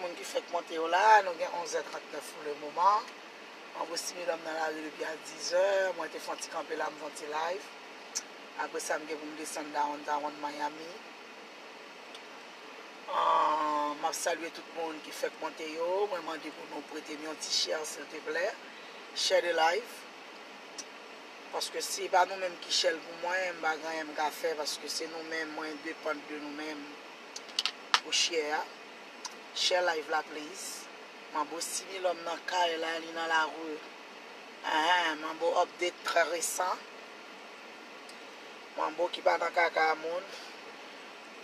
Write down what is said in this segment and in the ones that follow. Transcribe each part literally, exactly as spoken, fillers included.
Moun ki fèk monte yo la, nou gen onz è trannèf pou le moman. Mwen Bossy Milòm nan lari depi a diz è. Mwen te fè yon ti kanpe la, m fè yon ti live. Apre sa, m gen pou m desann downtown Miami. Ah, m ap salye tout moun ki fèk monte yo. Mwen mande pou nou prete m yon ti share, silteplè. Share the live. Paske si se pa nou menm ki share l pou mwen, m pa gen anyen m ka fè, paske se nou menm, mwen depann de nou menm pou share a. Share live la, please. Manbo Similòm nan kay la, li nan lari. Ahan, Manbo update trè resan. Manbo ki pa nan kaka a moun.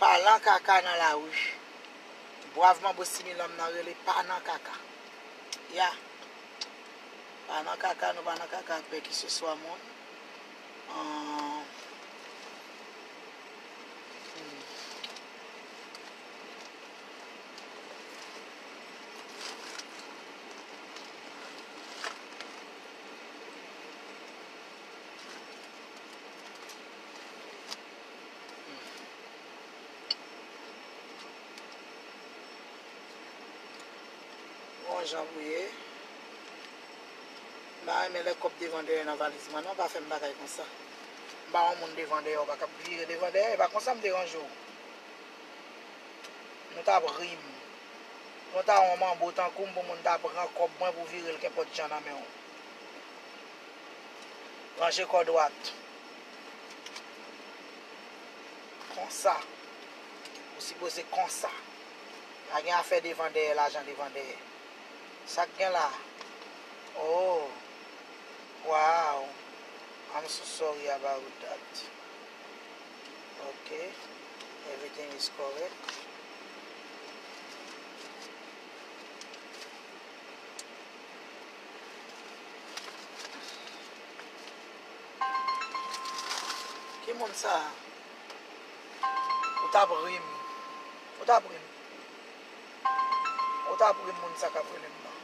Pa nan kaka nan lari. Brav Manbo Similòm nan rele pa nan kaka. Ya. Pa nan kaka, nou pa nan kaka ak pè ki se swa moun. Ah, hmm. Bon jan pou ye. M pa renmen lè kòb devan dèyè nan valiz mwen non, pa fè m bagay konsa. M pa yon moun devan dèyè, ou pa ka vire devan dèyè, e pa konsa m te ranje w. Nou t ap ri m. Nou ta yon manbo tankou m pou moun ta pran kòb mwen pou vire l kenpòt jan nan men w. Ranje kò dwat. Konsa. Ou sipoze konsa. Pa gen afè devan dèyè, lajan devan dèyè. Sa k gen la? Oh. Wow. I'm so sorry about that. Ok. Everything is correct. Ki moun sa a? Ou t ap ri m. Ou t ap ri m. Ou t ap ri m, moun sa k ap rele m nan.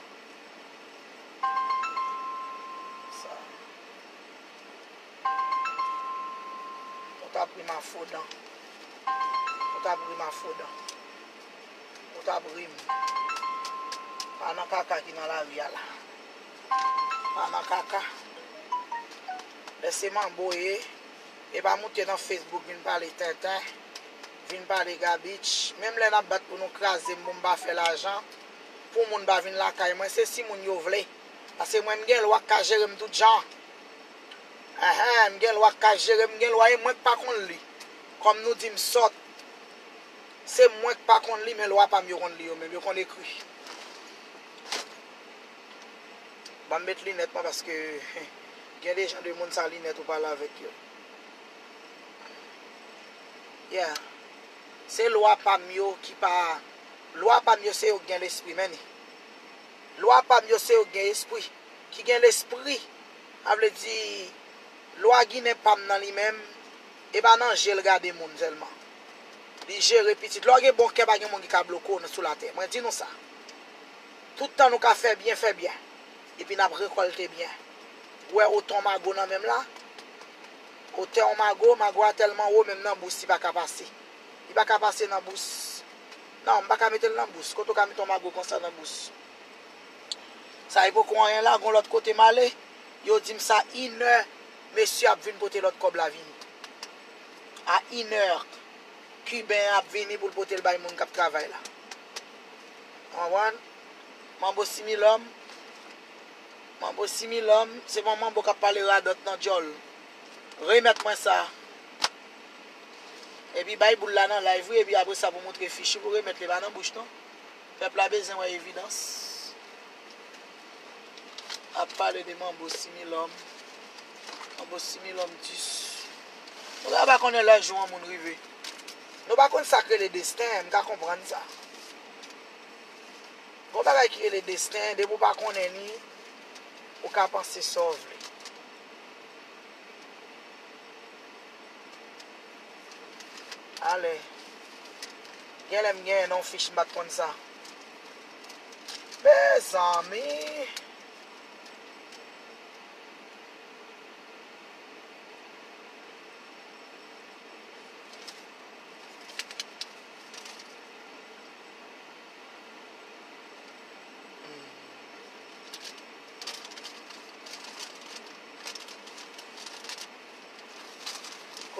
Sa. Ou t ap ri m a fo dan. Ou t ap ri m a fo dan. Ou t ap ri m. Pa nan kaka ki nan lari a la. Pa nan kaka. Lè se manbo ye, e pa moute nan Facebook vin pale tenten, vin pale gabich. Menm lè n ap bat pou nou kraze m, pou m pa fè lajan, pou moun pa vin lakay mwen, se si moun yo vle. Paske mwen, m gen lwa k ka jere m tout jan. Enhen, m gen lwa k ka jere m, m gen lwa e mwen k pa konn li. Kòm nou di m sòt, se mwen k pa konn li, men lwa pa m yo konn li yo menm, yo konn ekri. Ban m met linèt mwen paske gen de jan de moun sa linèt ou pale avèk yo. Yeah. Se lwa pa m yo ki pa, lwa pa m yo se yo k gen lespri, men ni. Lwa pa m yo se yo k gen espri, ki gen lespri. Sa vle di, lwa Ginen pa m nan li menm, e pa nan je l gade moun sèlman. Li jere pitit. Lè w gen bon kè, pa gen moun ki ka bloke w nan sou latè. Mwen di nou sa. Tout tan nou ka fè byen, fè byen. Epi n ap rekòlte byen. Ou wè otè yon mago nan men m la? Otè yon mago, mago a tèlman wo, menm nan bous li pa ka pase. Li pa ka pase nan bous. Non, m pa ka mete l nan bous. Kote w ka mete yon mago konsa nan bous? Sa e poko anyen la, gon lòt kote m ale, yo di m sa inè, mesye ap vin pote lòt kòb la vini. A inè, Kiben an ap vini pou l pote l bay moun k ap travay la. Ou konprann? Manbo Similòm. Manbo Similòm, se bon manbo k ap pale radòt nan djòl. Remèt mwen sa. Epi bay boul la nan live wi, epi apre sa pou moutre fich ou, pou remèt li pa nan bouch non. Pèp la bezwen wè evidans. Ap pale de Manbo Similòm. Manbo Similòm dis. Nou pa, pa konnen lè jou yon moun rive. Nou pa konn sa k rele desten, m ka konprann sa. Gon bagay ki rele desten, depi w pa konnen li, ou ka panse sa w vle. Ale. Genlè m genyen nan yon fich m pa t konn sa. Mezanmi.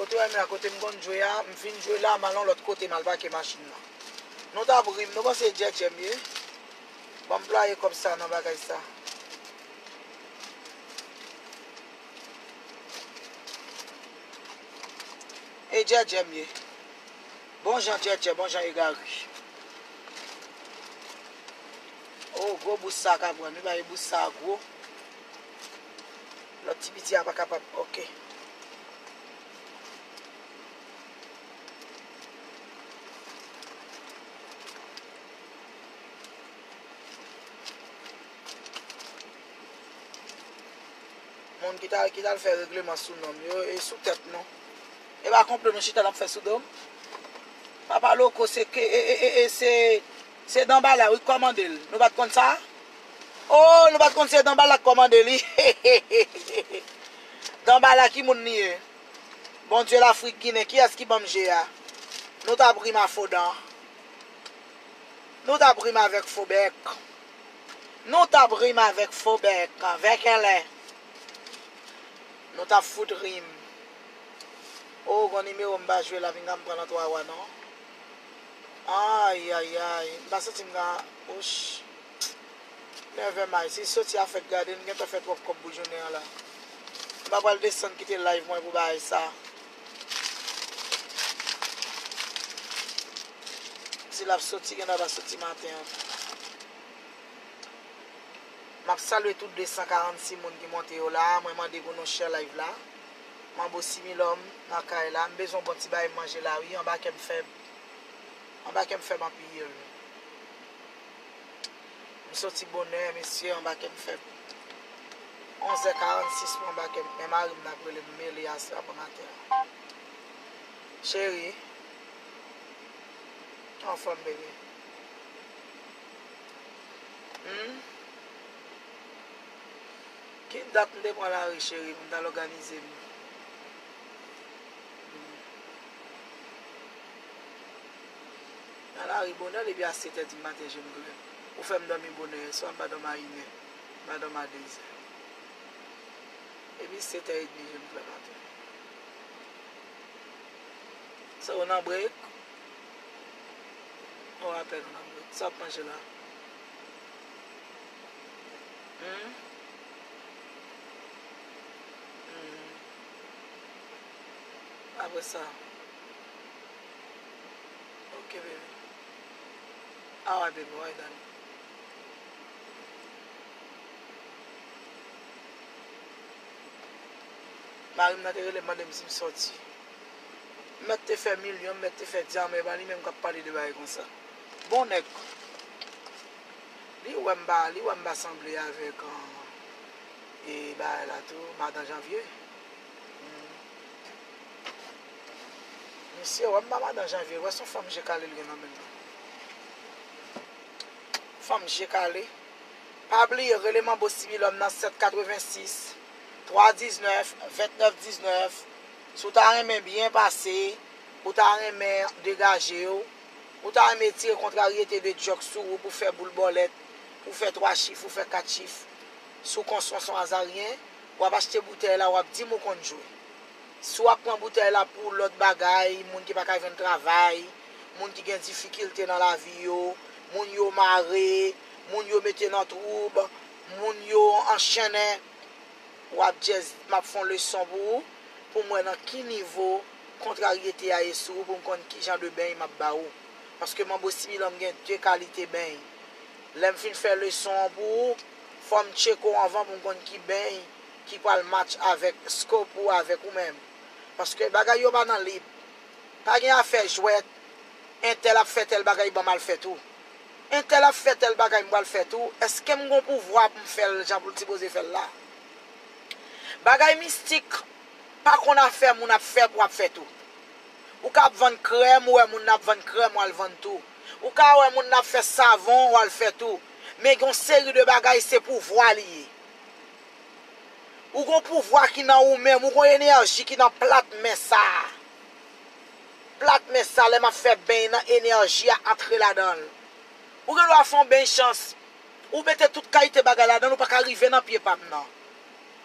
Ou wè men a kote m konn jwe a, m fin jwe la, m al yon lòt kote, m al pake machin nan. Nou t ap ri m, nou panse e djèdjè m ye? Ban m plwaye kòb sa nan bagay sa. E djèdjè m ye. Bon jan djèdjè, bon jan egare. O, gwo bous sa ka pran, wi, bay bous sa gwo. Lòt ti piti a pa kapab, oke. Moun ki t al, ki t al fè regleman sou non m yo, e sou tèt nou. E pa konplo nou chita n ap fè sou do m. Papa Loko, se ke, e, e, e, e, se, se Danbala, wi, k kòmande l. Nou pa t konn sa? O, nou pa t konn se Danbala k kòmande li. Danbala, ki moun li ye? Bondye Lafrik Ginen, kiyès ki ban m je a? Nou t ap ri m a fo dan. Nou t ap ri m avèk fo bèk. Nou t ap ri m avèk fo bèk, vèkèlè. Nou t ap fout ri m. O, gon nimewo m pa jwe la, pinga m pran nan twa wa non. Ay, ay, ay. M pa santi m ka, ouch. Nève may. Si soti a fèt gade, m gentan fè twòp kòb pou jounen an la. M pa pral desann kite live mwen pou bagay sa. Si l ap soti, gen dwa pa soti maten an. M ap salye tout de san karannsis moun ki monte yo la. Mwen mande pou nou share live la. Manbo Similòm nan kay la. M bezwen yon bon ti bagay manje la, wi. Anba kè m fèb. Anba kè m fèb anpil. M soti bonè, mesye, anba kè m fèb. Onz è karannsis mwen anba kè m. Men mari m nan ap rele m mele aswè a bon maten an. Cheri, anfòm, bebe? Hmm? Ki dat m te pran lari, cheri, pou m t al òganize m? Hmm. Nan lari bonè, depi a sèt è di maten, je m klè. Ou fè m dòmi bonè yèswa, m pa dòmi a inè, m pa dòmi a dezè. Depi sèt è edmi, je m klè maten. Sa ou nan break? Ou apèn ou nan break. Sa w ap manje la? Hmm? Hmm. Apre sa. Ok, baby. Alright, baby, alright, darling. Mari m nan te rele m mande m si m sòti. M mèt te fè milyon, m mèt te fè dyaman, e pa li menm k ap pale de bagay konsa. Bon nèg. Li wè m pa, li wè m pa sanble avèk, an, e bagay la tou, madan Janvye. Hmm. Misye wè m pa madan Janvye, wè se yon fanm je kale l gen nan men l lan. Fanm je kale. Pa bliye, rele Manbo Similòm nan sèt katrevensis, twa diznèf, vennèf diznèf. Si w ta renmen byen pase, ou ta renmen degaje w, ou ta renmen tire kontraryete de djòk sou ou pou fè boul bòlèt, pou fè twa chif, pou fè kat chif, sou konswanson azaryen, w ap achte boutèy la, w ap di m ou konn jwe. Si w ap pran boutèy la pou lòt bagay, moun ki pa ka jwenn travay, moun ki gen difikilte nan lavi yo, moun yo mare, moun yo mete nan twoub, moun yo anchennen, w ap just, m ap fè yon leson pou ou, pou m wè nan ki nivo kontraryete a ye sou ou, pou m konn ki jan de beny m ap ba ou. Paske Manbo Similòm gen de kalite beny. Lè m fin fè leson an pou ou, fò m tcheke w anvan pou m konn ki beny ki pral match avèk scope ou avèk ou menm. Paske bagay yo pa nan lib. Pa gen afè jwèt, entèl ap fè tèl bagay, ban m al fè tou. Entèl ap fè tèl bagay, m pral fè tou. Èske m gon pouvwa pou m fè l jan pou l sipoze fè l la? Bagay mistik pa konn afè moun ap fè pou w ap fè tou. Ou ka ap vann krèm, ou wè moun nan ap vann krèm, w al vann tou. Ou ka wè moun nan ap fè savon, w al fè tou. Men gen yon seri de bagay, se pouvwa li ye. Ou gon pouvwa ki nan ou menm, ou gon enèji ki nan plat men sa a. Plat men sa, lè m ap fè beny nan, enèji a antre ladan l. Ou gen dwa fè yon beny chans. Ou mete tout kalite bagay ladan l, ou pa ka rive nan pye pa m nan.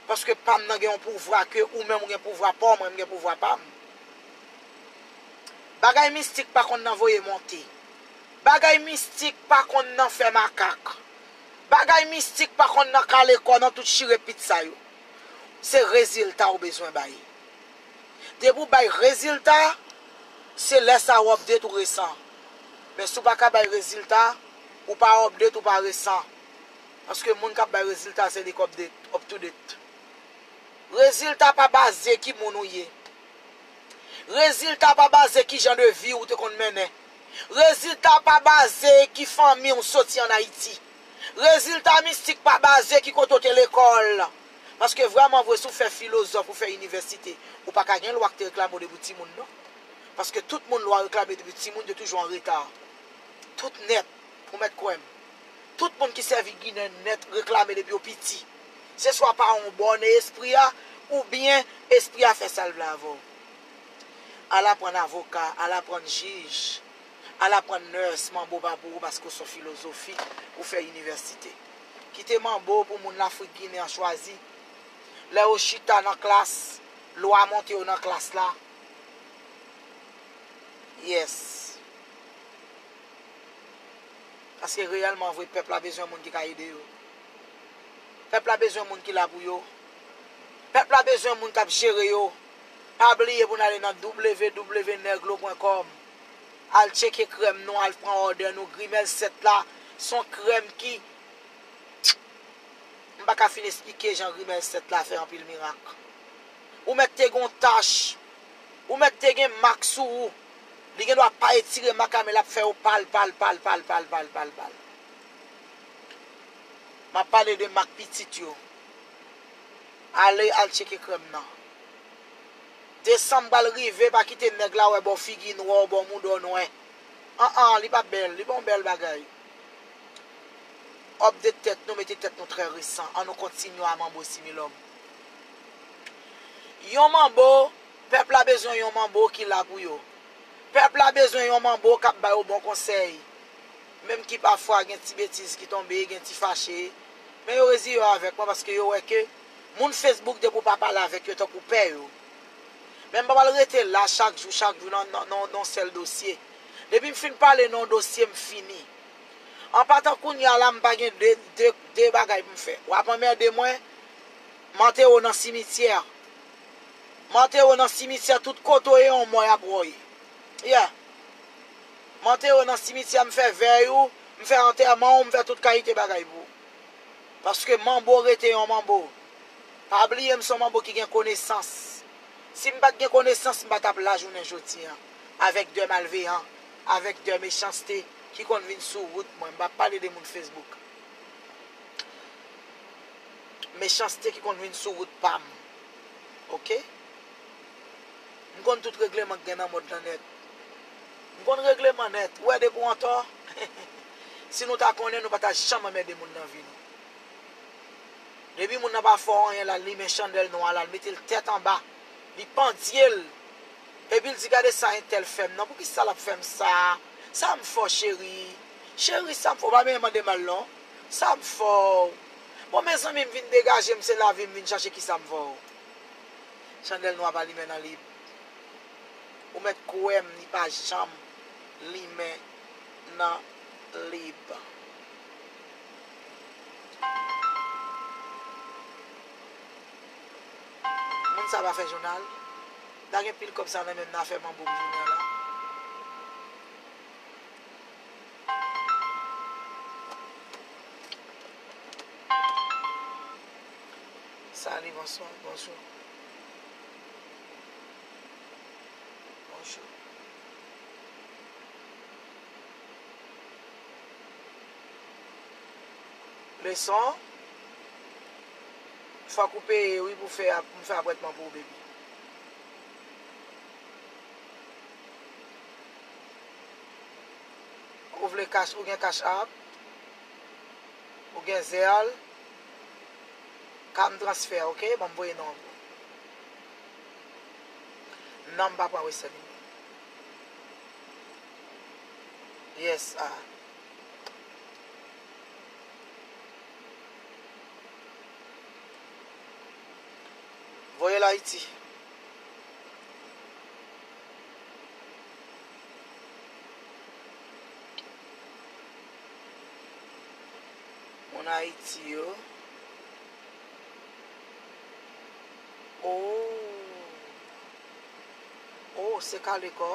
Paske pa m nan gen yon pouvwa ke ou menm ou gen pouvwa pa w, mwen m gen pouvwa pa m. Bagay mistik pa konn nan voye monte. Bagay mistik pa konn nan fè makak. Bagay mistik pa konn nan kale kò nan tout chire pit sa yo. Se rezilta ou bezwen bay. Depi w bay rezilta, se lè sa w update ou resan. Men si w pa ka bay rezilta, ou pa update, ou pa resan. Paske moun k ap bay rezilta se li k update, up to date. Rezilta pa baze ki moun ou ye. Rezilta pa baze ki jan de vi ou te konn mennen. Rezilta pa baze ki fanmi w soti ann Ayiti. Rezilta mistik pa baze ki kote w te lekòl. Paske vrèman vre, si w fè filozòf, ou fè inivèsite, ou pa ka gen lwa k te reklame w depi w timoun, non. Paske tout moun lwa reklame depi timoun, yo toujou an reta. Tout nèt, ou mèt kwè m. Tout moun ki sèvi Ginen nèt reklame depi yo piti. Se swa pa yon bòn espri a, oubyen espri a fè sa l vle avè w. Al aprann avoka, al aprann jij, al aprann nurse, manbo pa pou ou paske w se yon filozofi, ou fè inivèsite. Kite manbo pou moun Lafrik Ginen an chwazi. Lè yo chita nan klas, lwa monte yo nan klas la. Yes. Paske reyèlman vre, pèp la bezwen moun ki ka ede yo. Pèp la bezwen moun ki la pou yo. Pèp la bezwen moun k ap jere yo. Pa bliye pou n ale nan w w w nèg lo pwen kòm. Al tcheke krèm nou, al pran òdè nou. Grimèl sèt la, se yon krèm ki, m pa ka fin esplike jan Grimèl sèt la fè anpil mirak. Ou mèt te gen yon tach. Ou mèt te gen mak sou ou. Li gen dwa pa etire mak la, men l ap fè yo pal, pal, pal. M ap pale de mak pitit yo. Ale, al tcheke krèm nan. Desanm pral rive, pa kite nèg la wè bò figi nwa w, bò mouda w nwè. An an, li pa bèl, li pa yon bèl bagay. Update tèt nou, mete tèt nou trè resan. An nou kontinye a manbo similòm. Yon manbo, pèp la bezwen yon manbo ki la pou yo. Pèp la bezwen yon manbo k ap ba yo bon konsèy. Menm ki pafwa gen ti betiz ki tonbe, gen ti fache. Men yo reziye yo avèk mwen paske yo wè ke moun Facebook depi w pa pale avèk yo tankou pè yo. Men m pa pral rete la chak jou, chak jou nan, nan, nan, nan sèl dosye. Depi m fin pale nan yon dosye, m fini. An patan kounye a la, m pa gen de, de, de bagay pou m fè. W ap anmède mwen, m antere w nan simityè. M antere w nan simityè, tout kote w ye, yon mò y ap wè w ye. Yeah. M antere w nan simityè, m fè vèy ou, m fè antèman ou, m fè tout kalite bagay pou ou. Paske manbo rete yon manbo. Pa bliye m se yon manbo ki gen konesans. Si m pa t gen konesans, m pa t ap la jounen jodi a. Avèk de malveyan, avèk de mechanste ki konn vin sou wout mwen. M p ap pale de moun Facebook. Mechanste ki konn vin sou wout pa m. Oke? M konn tout regleman k gen nan mond lan nèt. M konn regleman nèt. Ou wè depi w antò, si nou ta konnen, nou pa ta janm anmède moun nan vi nou. Depi moun nan pa fè w anyen, l al limen chandèl nwa la, l mete l tèt anba, li pandye l. Epi l di, "Gade sa entèl fè m nan, poukisa l ap fè m sa? Sa m fè w, cheri? Cheri, sa m fè w?" Pa menm mande m al non. Sa m fè w? Bon, mezanmi, m vin degaje m, se lavi m vin chache, kisa m fè w? Chandèl nwa pa limen nan lib. Ou mèt kwè m, li pa janm limen nan lib. Moun sa pa fè jounal. Ta gen pil kòb sa nan men m, nan afè manbo m jounen an la. Salut, bonsoir, bonjour. Bonjour. Leson, fòk ou peye, wi, pou fè, pou m fè apwèntman pou ou, baby. Ou vle cash, ou gen Cash App, ou gen Zelle, ka m transfè, oke? Ban m voye non an pou ou. Non, m pa pran Western Union. Yes, ah. Voye l Ayiti. Ayiti yo. Oh. Oh, se kale kò.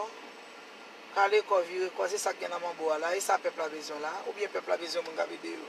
Kale kò, vire kò, se sa k gen nan manbo a la. E sa pèp la bezwen la. Oubyen pèp la bezwen moun k ap ede yo.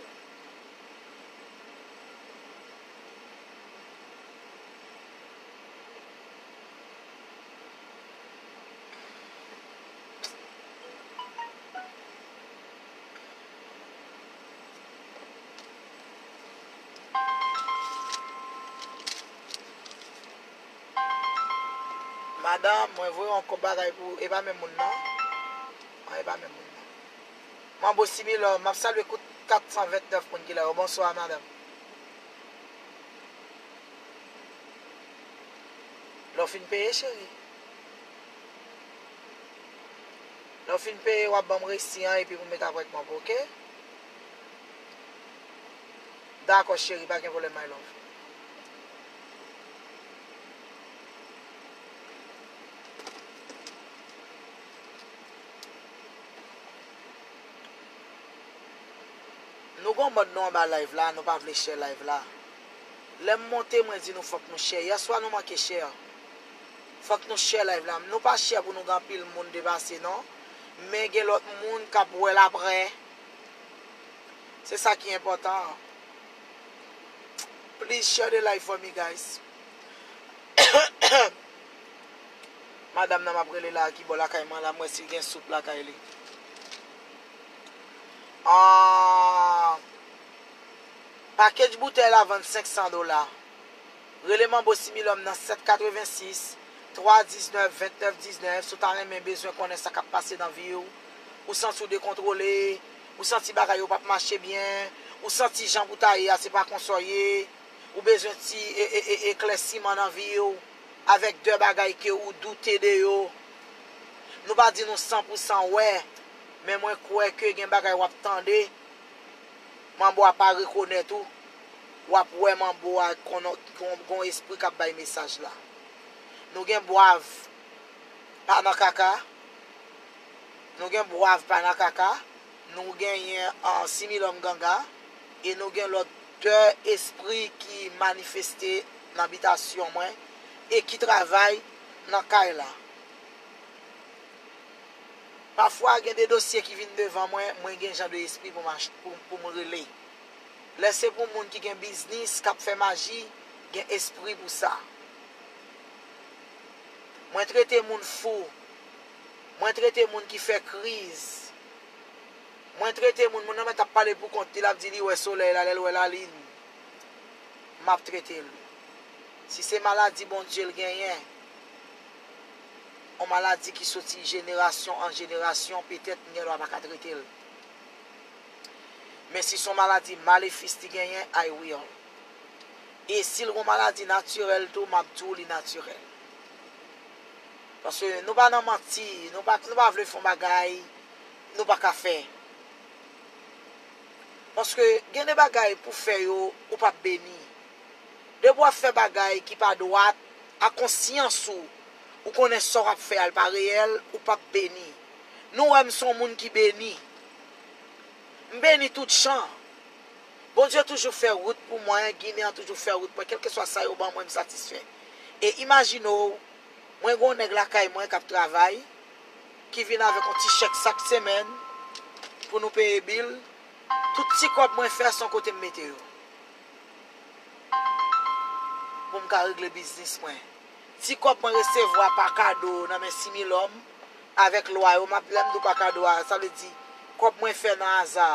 Madanm, mwen voye yon kòb bagay pou, e pa menm moun nan. An, e pa menm moun nan. Manbo Similò, m ap salye tout kat san vennèf moun ki la yo. Bonswa, madanm. Lè w fin peye, cheri. Lè w fin peye, w ap ban m resi an epi pou m met avèk manbo, oke? Dakò, cheri, pa gen pwoblèm, my love. Nou gon mòd nou anba live la, nou pa vle share live la. Lè m monte, mwen di nou fòk nou share. Yèswa nou manke share. Fòk nou share live la. Nou pa share pou nou gen anpil moun depase non. Men gen lòt moun k ap wè l aprè. Se sa ki enpòtan. Please share the live for me, guys. Madanm nan m ap rele la ki bò lakay mwen la, m wè si l gen soup lakay li. Ah, package boutèy la vann senk san dola. Rele Manbo Similòm nan sèt katrevensis, twa diznèf, vennèf diznèf, si w ta renmen bezwen konnen sa k ap pase nan vi w, ou santi w dekontwole, ou santi bagay yo p ap mache byen, ou santi jan pou w ta ye a se pa konsa w ye, ou bezwen ti e, e, e, eklèsiman nan vi w, avèk de bagay ke ou doute de yo. Nou pa di nou san pou san wè, men mwen kwè ke gen bagay w ap tande, manbo a pa rekonèt ou, w ap wè manbo a konnen gon, gon espri k ap bay mesaj la. Nou gen bwav pa nan kaka, nou gen bwav pa nan kaka, nou genyen an Similòm Ganga, e nou gen lòt de espri ki manifeste nan bitasyon mwen e ki travay nan kay la. Pafwa, gen de dosye ki vin devan mwen, mwen gen jan de espri pou m ach-, pou, pou m rele. Lè se pou moun ki gen biznis, k ap fè maji, gen espri pou sa. Mwen trete moun fou. Mwen trete moun ki fè kriz. Mwen trete moun, moun nan mèt ap pale pou kont li, l ap di li wè solèy la, lè l wè lalin. M ap trete l. Si se maladi Bondye l genyen, yon maladi ki soti jenerasyon an jenerasyon, petèt m gen dwa pa ka trete l. Men si se yon maladi malefis li genyen, I will. E si l gon maladi natirèl tou, m ap di w li natirèl. Paske nou pa nan manti, nou pa, nou pa vle fè yon bagay nou pa ka fè. Paske gen de bagay pou fè yo, ou p ap beni. Depi w ap fè bagay ki pa dwat, a konsyans ou, ou konnen sa w ap fè a l pa reyèl, ou p ap beni. Nou wè m se yon moun ki beni. M beni tout jan. Bondye toujou fè wout pou mwen, Ginen an toujou fè wout pou mwen, kèlkeswa sa yo ban mwen, m satisfè. E imajine w, mwen gen yon nèg lakay mwen k ap travay, ki vin avèk yon ti chèk chak semèn pou nou peye bil. Tout ti kòb mwen fè, se yon kote m mete yo. Pou m ka regle biznis mwen. Ti kòb mwen resevwa pa kado nan men Similòm, avèk lwa yo, m ap, lè m di w pa kado a, sa vle di, kòb mwen fè nan aza.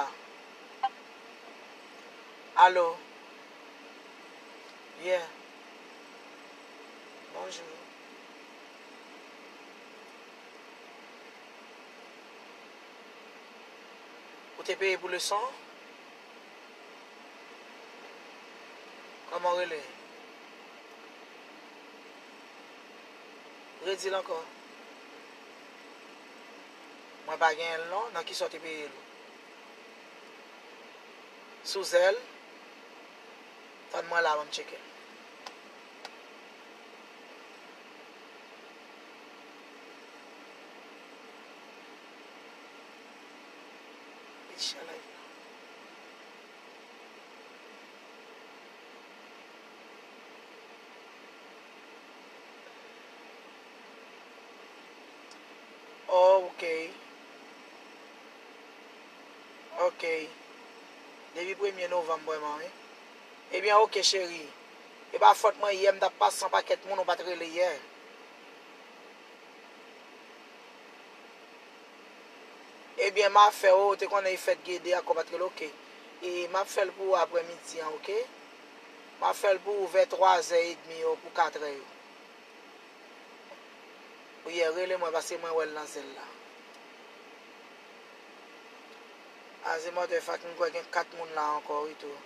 Alo? Yeah. Bonjou. Ou te peye pou leson? Kòman w rele? Redi l ankò. Mwen pa genyen l non. Nan kisa w te peye l? Sou Zelle? Tann mwen la, ban m tcheke l. Li share live la. Oh, ok. Ok. Depi premye novanm vrèman, wi. Ebyen, ok, cheri. E pa fòt mwen, yè m t ap pase yon pakèt moun, ou pa t rele yè. Ebyen, m a fè, o, ou te konnen e fèt Gede ak ou pa t rele, ok. E m ap fè l pou ou aprè midi an, ok. M ap fè l pou ou vè twa zè edmi yo, pou kat è yo. Wi, rele mwen, paske mwen wè l nan zèl la. As a matter of fact, m kwè gen kat moun la ankò, wi, tou.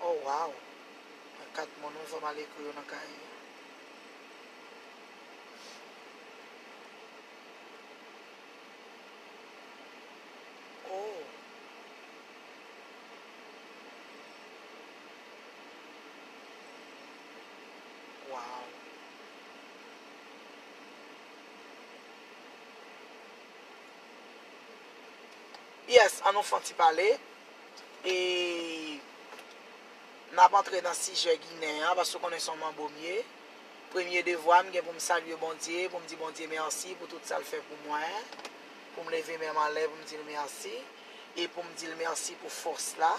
Oh, wow. Gen kat moun, wi, fò m al ekri yo nan kaye. Oh. Wow. Yes, an nou fè yon ti pale. E n ap antre nan sijè Ginen an, paske w konnen se yon manbo m ye. Premye devwa m, gen pou m salye Bondye, pou m di Bondye mèsi pou tout sa l fè pou mwen, pou m leve men m anlè, pou m di l mèsi, e pou m di l mèsi pou fòs la,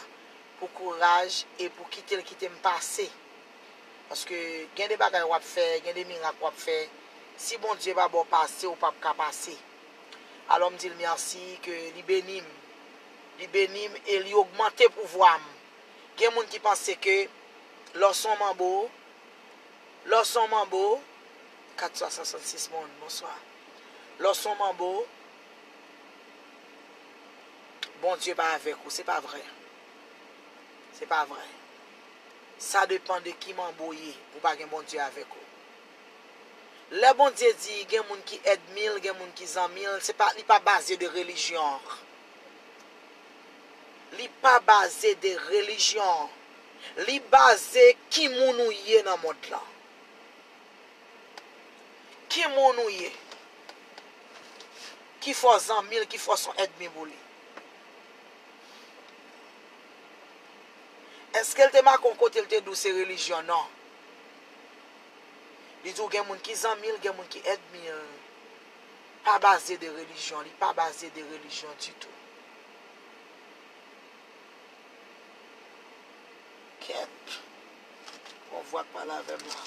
pou kouraj, e pou kite l kite m pase. Paske gen de bagay w ap fè, gen de mirak w ap fè, si Bondye pa ba w pase, ou p ap ka pase. Alò, m di l mèsi ke li beni m. Li beni m e li ogmante pouvwa m. Gen moun ki panse ke lè w se yon manbo, lè w se yon manbo, kat swa swasannsis moun, bonswa. Lè w se yon manbo, Bondye pa avèk ou, se pa vrè. Se pa vrè. Sa depann de ki manbo w ye, ou pa gen Bondye avèk ou. Lè Bondye di gen moun ki ènmi l, gen moun ki zanmi l, se pa, li pa baze de relijyon. Li pa baze de relijyon. Li baze ki moun ou ye nan mond lan. Ki moun ou ye? Ki fè w zanmi l, ki fè w se yon ènmi pou li? Èske l te make w kote l te di w se relijyon? Non. Li di w gen moun ki zanmi l, gen moun ki ènmi l. Pa baze de relijyon, li pa baze de relijyon ditou. Kèt. Gon vwa k pale avè m la.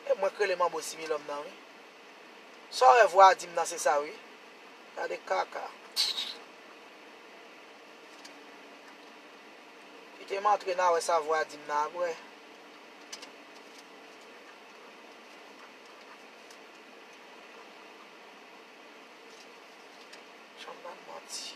E mwen k rele manbo Similòm nan, wi. Sa w wè vwa a di m nan, se sa, wi. Gade kaka. Kite m antre nan wè sa vwa di m nan apre. Jan m pa manti.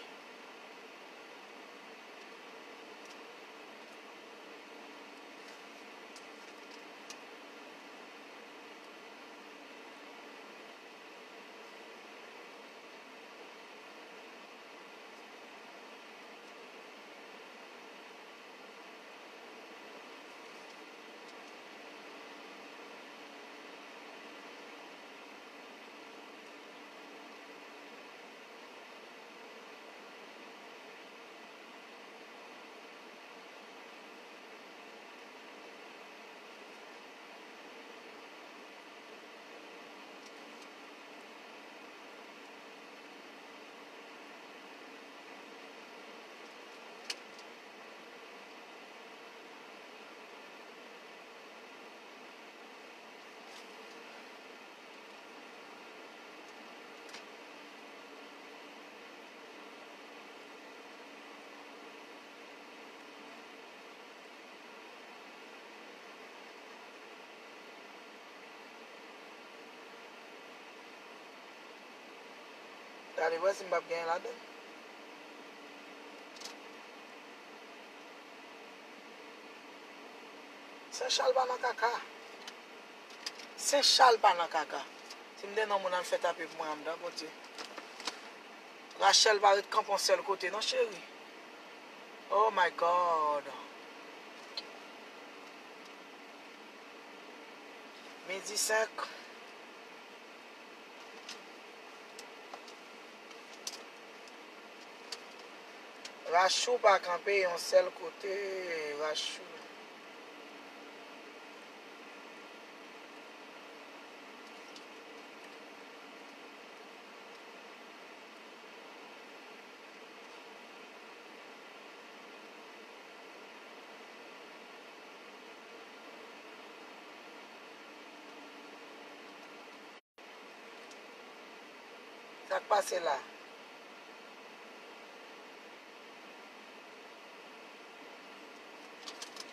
Gade, wè si m p ap genyen ladan l. Sen Chal pa nan kaka. Sen Chal pa nan kaka. Si m te nan moun al fè tape pou mwen anndan, Bondye. Rachel pa ret kanpe yon sèl kote, non, cheri. Oh my God. Midi senk. Rachou pa kanpe yon sèl kote, Rachou. Sa k pase la?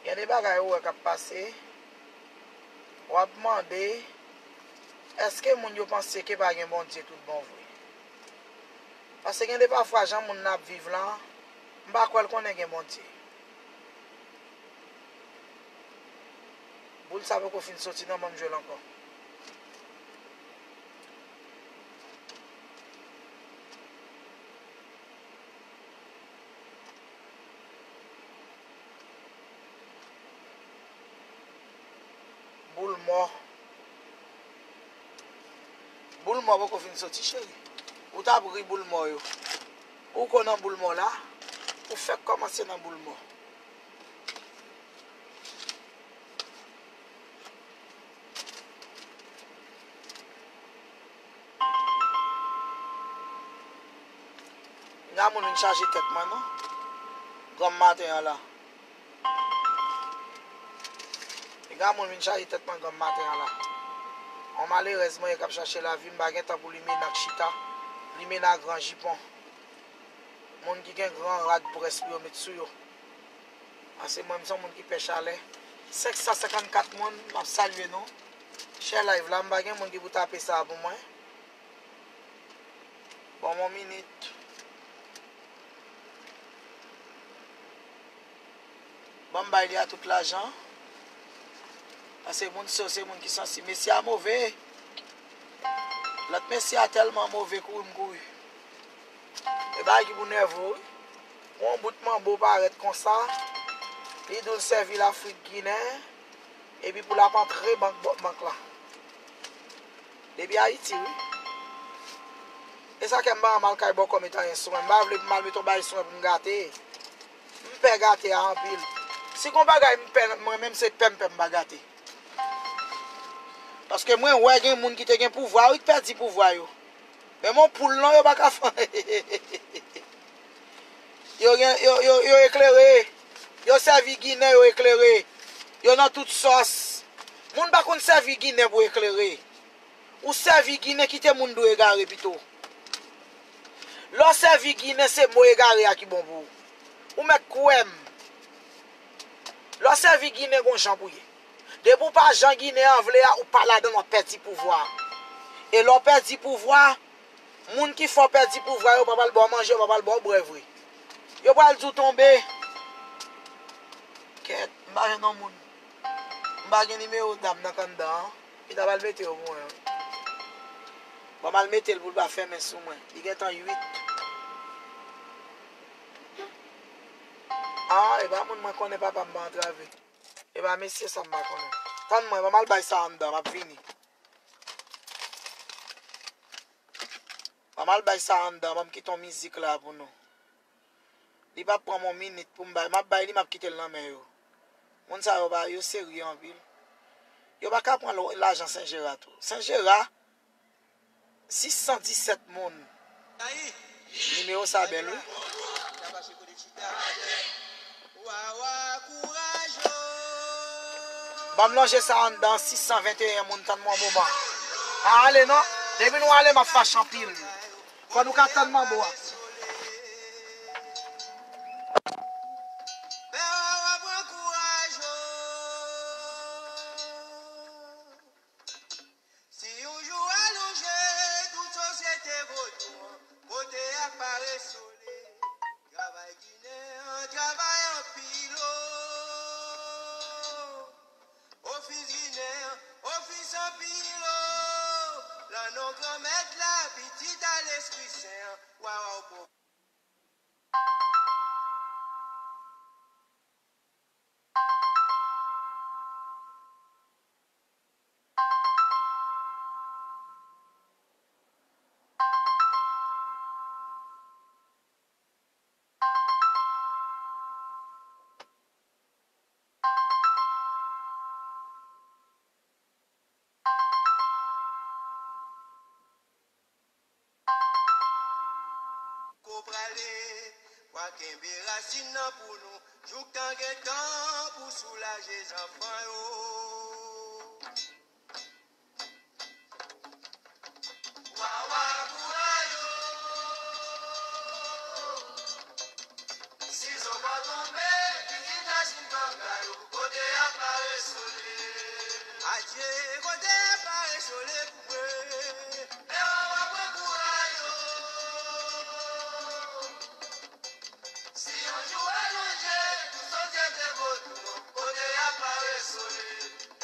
Gen de bagay ou wè k ap pase, w ap mande, èske moun yo panse ke pa gen Bondye tout bon vre? Paske gen de pafwa, jan moun nan ap viv lan, m pa kwè l konnen gen Bondye. Boul sa poko fin soti non, ban m jwe l ankò. Boul mò. Boul mò poko fin soti, cheri. Ou t ap ri boul mò yo. Ou ko nan boul mò la. Ou fèk kòmanse nan boul mò. Piga moun vin chaje tèt mwen non. Granm maten an la. Piga moun vin chaje tèt mwen granm maten an la. Yon malerèz mwen ye k ap chache lavi, m pa gen tan pou limena k chita, limena gran jipon. Moun ki gen gran rad près pou yo met sou yo. Paske mwen, m se yon moun ki pè chalè. Senk san senkannkat moun, m ap salye nou. Share live la, m pa gen moun ki pou tape sa pou mwen. Ban m yon minit. Ban m bay li a tout lajan. Paske moun sa yo se moun ki sansib. Mesye a move. Lòt mesye a tèlman move, kouri m kouri. E bagay ki pou nève w, wi. Yon bout manbo parèt konsa, li di w l sèvi Lafrik Ginen, epi pou l ap antre bank, bank la. Depi Ayiti, wi. E sa k fè m pa mal kay bòkò met anyen sou mwen. M pa vle pou m al met yon bagay sou mwen pou m gate. M pè gate a anpil. Si gon bagay m pè, mwen menm se pè m pè m pa gate. Paske mwen wè gen moun ki te gen pouvwa, wi, ki pèdi pouvwa yo. Men mon poul non, yo pa ka fè. Yo gen, yo, yo, yo eklere. Yo sèvi Ginen, yo eklere. Yo nan tout sòs. Moun pa konn sèvi Ginen pou eklere. Ou sèvi Ginen, kite moun di w egare pito. Lè w sèvi Ginen, se mo egare a ki bon pou ou. Ou mèt kwè m. Lè w sèvi Ginen, gon jan pou ye. Depi w pa jan Ginen an vle a, ou pa ladan l, w ap pèdi pouvwa a. E lè w pèdi pouvwa a, moun ki fè w pèdi pouvwa yo pa pral ba w manje, yo pa pral ba w bwè vre. Yo pral di w tonbe. Kèt, m pa jwenn yon moun. M pa gen nimewo dam nan k anndan an. Li ta pral mete yo pou mwen. Ban m al mete l pou l pa fèmen sou mwen. Li gentan uit. Ah, e pa moun mwen konnen, papa m pa antrave. E pa mesye sa m pa konnen. Tann mwen, ban m al bay sa anndan, m ap vini. Ban m al bay sa anndan, ban m kite yon mizik la pou nou. Li p ap pran m yon minit pou m bay. M ap bay li, m ap kite l nan men yo. Moun sa yo pa, yo serye anpil. Yo pa ka pran lo-, lajan Sen Jera tou. Sen Jera, sis san disèt moun. Nimewo sa bèl, wi. Ban m lonje sa anndan, sis san venteyen moun, tann m yon moman. Pa ale non. Depi nou ale, m ap fache anpil. Fò nou ka tann manbo a. Si yon jou alonje, tout sosyete vodou an, kote a pare sole. Travay Ginen an, travay anpil o. Ofis Ginen an, ofis anpil o. Lan non Granmèt la, Pitit a Lespri Sen an, wawaw. Prale, w a kenbe rasin nan pou nou, jouktan gen tan pou soulaje zanfan yo. Wawa, kouraj yo. Sizo pa tonbe, pitit rasin kanga yo, kote y ap pare sole. Adye, kote y ap pare sole pou mwen. E wawa, pran kouraj yo. Si yon jou alonje, pou sosyete vodou, kote y ap pare sole.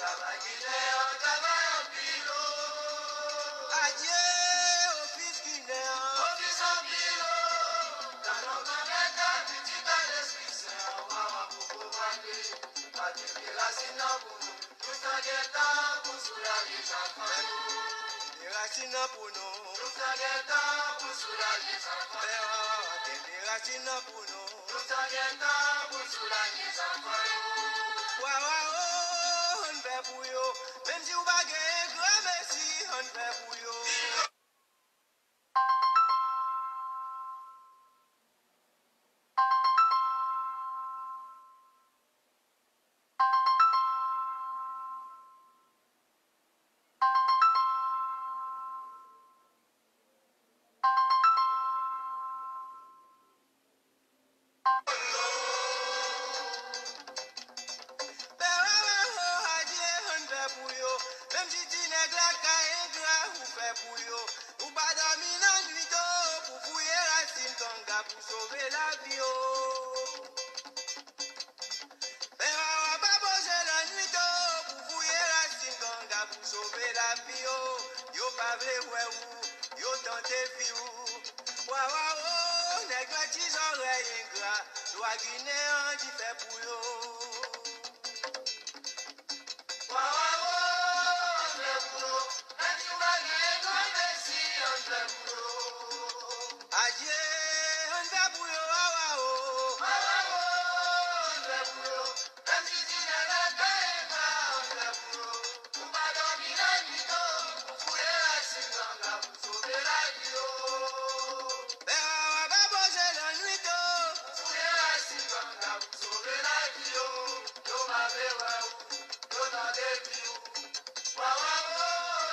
Travay ginen an, travay anpil o. Adye, ofis ginen an. Ofis anpil o. Talon granmèt la, pitit a lespri sen an, wawa poko prale. Pa kenbe rasin nan pou nou. Jouktan gen tan pou soulaje zanfan yo. Kenbe rasin nan pou nou. Jouktan gen tan pou soulaje zanfan yo. Kenbe rasin nan pou nou. Jouktan gen tan pou soulaje zanfan yo. Wawa o, ann fè pou yo. Menm si w pa genyen granmesi, ann fè pou yo. Pè Wawa ho, adye, ann fè pou yo. Menm si ti nèg lakay engra, ou fè pou yo. Ou pa dòmi nan nwit o, pou fouye rasin kanga pou sove lavi yo. Pè Wawa pa poze nan nwit o, pou fouye rasin kanga pou sove lavi yo. Yo pa vle wè ou, yo tante vi ou. Wawa o, nèg nan ti zòrèy engra, lwa ginen an di fè pou yo. Wawa o, ann fè pou yo, menm si w pa genyen granmesi, ann fè pou yo. Adye, ann fè pou yo, wawa o. Wawa o, ann fè pou yo. Menm si ti nèg lakay engra, ann fè pou yo. Nou pa dòmi nan nwit o, pou fouye rasin kanga pou sove lavi yo. Pè Wawa pa poze nan nwit o, pou fouye rasin kanga pou sove lavi yo. Yo pa vle wè ou, yo tande vi ou. Wawa o,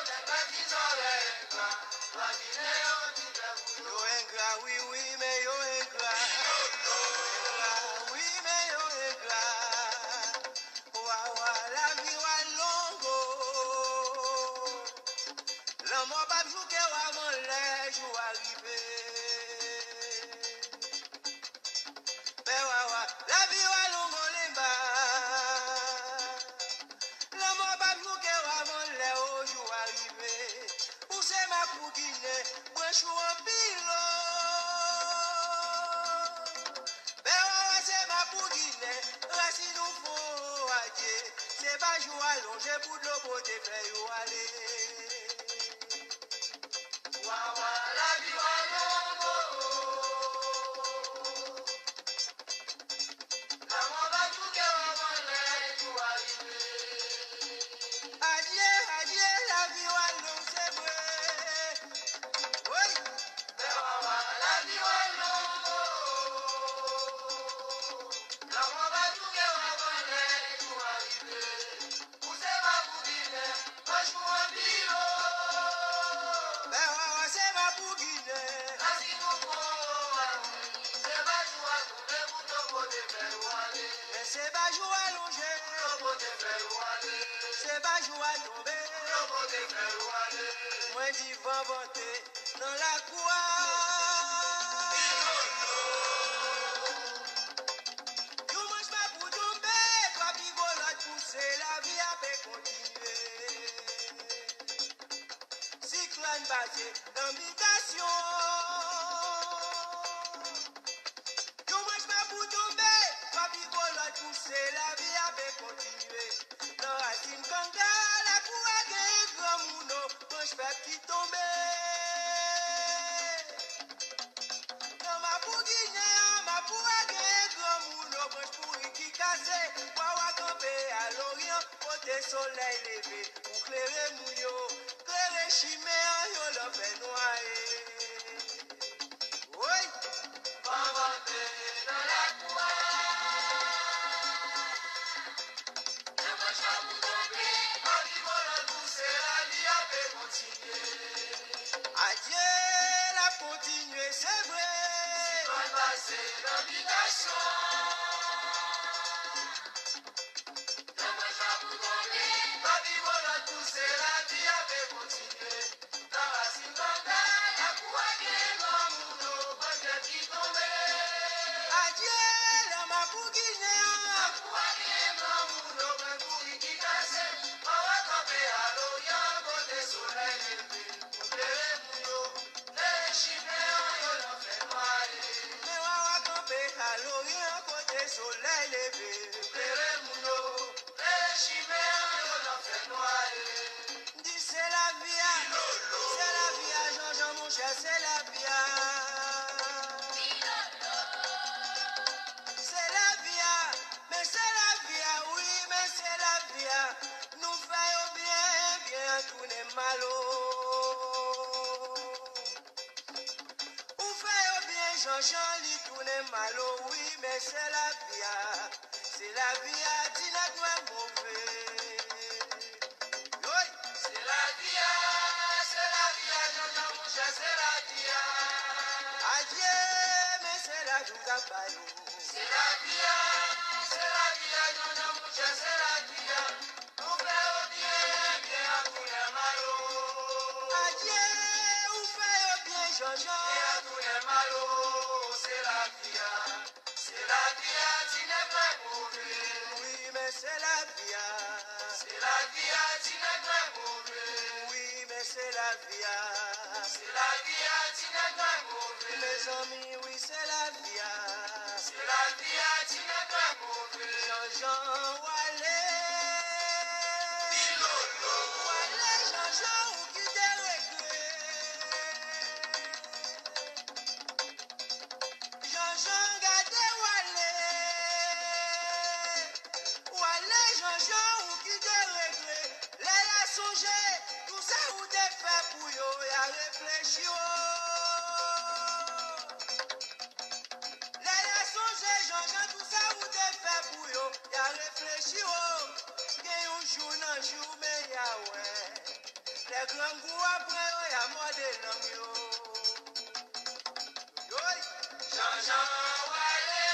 nèg nan ti zòrèy engra, lwa ginen an di fè pou yo. Yo engra, wi, wi, men yo engra. Yo engra, wi, men yo engra. Wawa, lavi w a long o. Lanmò p ap jouke w avan lè jou a rive. Pè Wawa, lavi w a long o lenba. Lanmò p ap jouke w avan lè o jou a rive. Ou se mapou ginen, branch ou anpil o. Pè Wawa se mapou ginen, rasin ou fon, adye. Se pa jou alonje pou dlo pote fèy ou ale. Wawa, lavi w a long o. Lanmò pa jouke w avan lè jou a rive. Adye, adye, lavi w a long, se vre. Woy! Pè Wawa, lavi w a long o. Lanmò pa jouke w avan lè jou a rive. Ou se mapou ginen, branch ou anpil o. Pè Wawa se mapou ginen. Rasin ou fon, se pa jou a tonbe pou dlo pote fèy ou ale. Men se pa jou alonje, pou dlo pote fèy ou ale. Se pa jou a tonbe, pou dlo pote fèy ou ale. Mwen di van vante nan lakou a. Yon manch pa pou tonbe, twa pi gwo lòt pouse, lavi a pe kontinye. Siklòn pase nan bitasyon. Yon manch pa pou tonbe, twa pi gwo lòt pouse, lavi a pe kontinye. Nan rasin kanga, lakou a genyen granmoun o, branch fèb ki tonbe. Nan mapou ginen an, mapou a genyen granmoun o, branch pouri ki kase, wawa kanpe a loryan, kote solèy leve, pou klere moun yo, klere chimen an, yon lanfè nwa e. Woy! Se yon bitasyon. Yon mwen sa pou tonbe, pa pi bon lòt pou se lavi a pe kontinye. Nan rasin banda, lakou a gen granmoun, yo pran tèt ki tonbe. Adye, lanmò pou Ginen an. Lakou a gen granmoun, yo pran kouri ki kase. Mawa kanpe a Loryan, kote solèy leve. Klere pou yo, klere chimen an yo nan fènwa ye. Men Wawa kanpe a Loryan kote solèy leve. Klere moun yo, klere chimen an yo nan fènwa ye. M di se lavi a, se lavi a, Janjan monchè, se lavi a. Se lavi a, men se lavi a, wi, men se lavi a. Nou fè yo byen, byen an tounen mal o. Ou fè yo byen, Janjan, li tounen mal o, wi, men se lavi a. Se lavi a, ti nèg nwè move. Yoy! Se lavi a, se lavi a, Janjan monchè, se lavi a. Adye, men se lavi w t ap bay o. Se lavi a, se lavi a, Janjan monchè, se lavi a. Nou fè yo byen, byen an tounen mal o. Adye, ou fè yo byen, Janjan. Byen an tounen mal o, se lavi a. Se lavi a, ti nèg nwè move. Wi, men se lavi a. Se lavi a, ti nèg nwè move. Wi, men se lavi a. Se lavi a, ti nèg nwè move. Mezanmi, wi, se lavi a. Se lavi a, ti nèg nwè move. Janjan, w ale. Pilolo. W ale, Janjan, ou kite regle. Janjan, gade w ale. W ale, Janjan, ou kite regle. Lè y a sonje tou sa ou te fè pou yo, y a reflechi o. Lè y a sonje, Janjan, tou sa ou te fè pou yo, y a reflechi o. Gen yon jou nan jou, men y a wè. Lè grangou a pran yo, y a mòde lang yo. Yoy! Janjan w ale.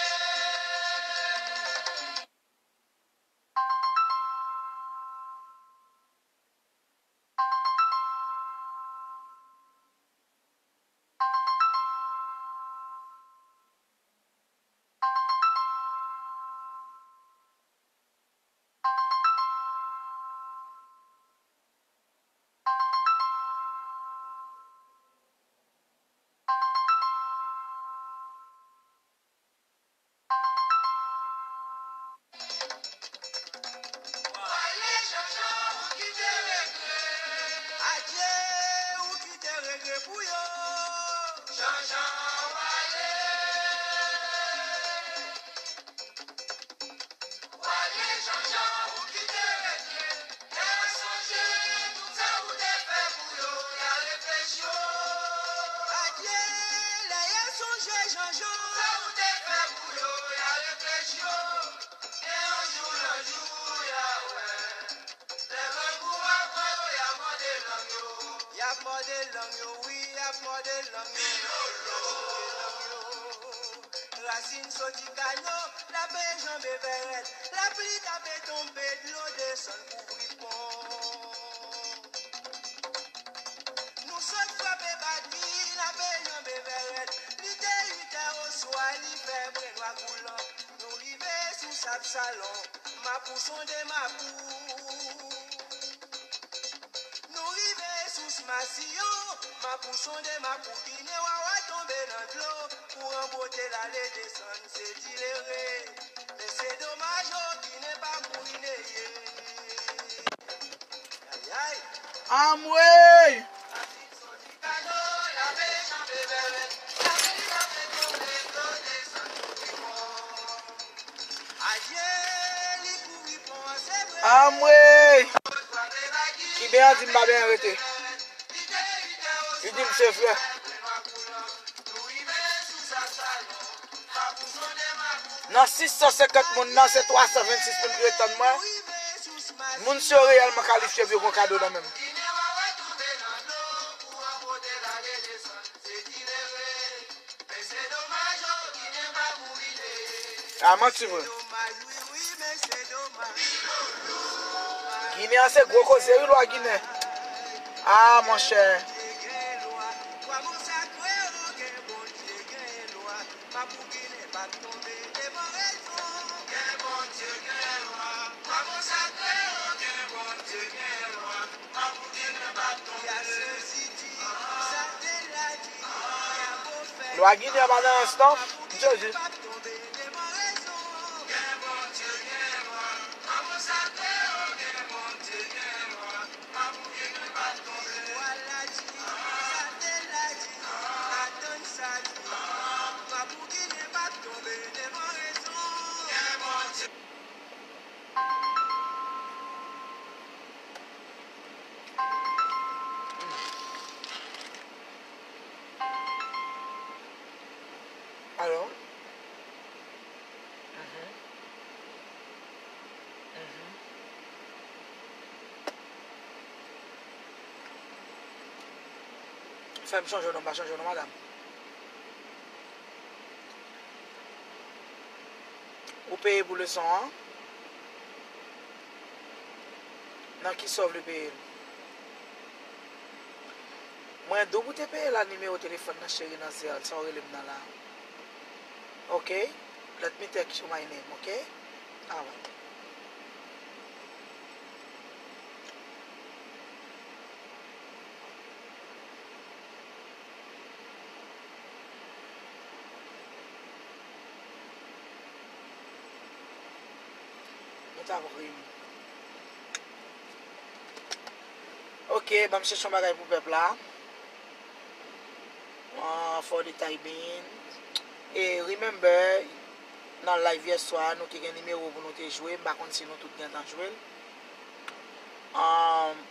Adye, ou kite regle pou yo. Janjan w ale. W ale Janjan, ou kite regle. Lè y a sonje tout sa ou te fè pou yo, y a reflechi o. Adye, lè y a sonje Janjan. Tout sa ou te fè pou yo, y a reflechi o. Gen yon jou nan jou, y a wè. Lè grangou a pran yo, y a mòde lang yo. Y ap mòde lang yo, wi, y ap mòde lang yo. Pilolo. Rasin soti kano, l ap janbe vèrèt. Lapli t ap tonbe, dlo desann kouvri pon. Nou sot frape bati, n ap janbe vèrèt. Li te uit è oswa, li fè bren nwa koulan. Nou rive sou Sab Salon, Mapou sonde Mapou. Nou rive sous Masiyon, Mapou sonde Mapou, Ginen Wawa tonbe nan dlo. Kouran bwote l ale desann, se dilere. Men se domaj o, Ginen pa mouri neye. Ayay! Anmwey! Anmwey! Kiben an di m pa benyen rete. Li di m se vre. Nan sis san senkant moun nan, se twa san vennsis moun ki ret tann mwen. Moun si yo reyèlman kalifye pou yo gen yon kado nan men m. Se ti leve, men se domaj o, ki A manti vre. Ginen an se gwo koze wi, lwa Ginen. A monchè. Lwa Ginen an pa nan rans non. Jezi. Alo? Mhm. Mhm. Fè m chanje w non, m pa chanje w non, madanm. Ou peye pou leson an? Nan ki sa w vle peye l? Mwen di w pou te peye la nimewo telefòn nan cheri nan Zelle, sa w rele m nan la. Ok? Let me text you my name, ok? Alright. Mwen ta ap ri. Ok, ban m chèche yon bagay pou pèp la. Ah, for the time being. E remember, nan live yèswa, nou te gen nimewo pou nou te jwe. M pa konn si nou tout gentan jwe l. Um,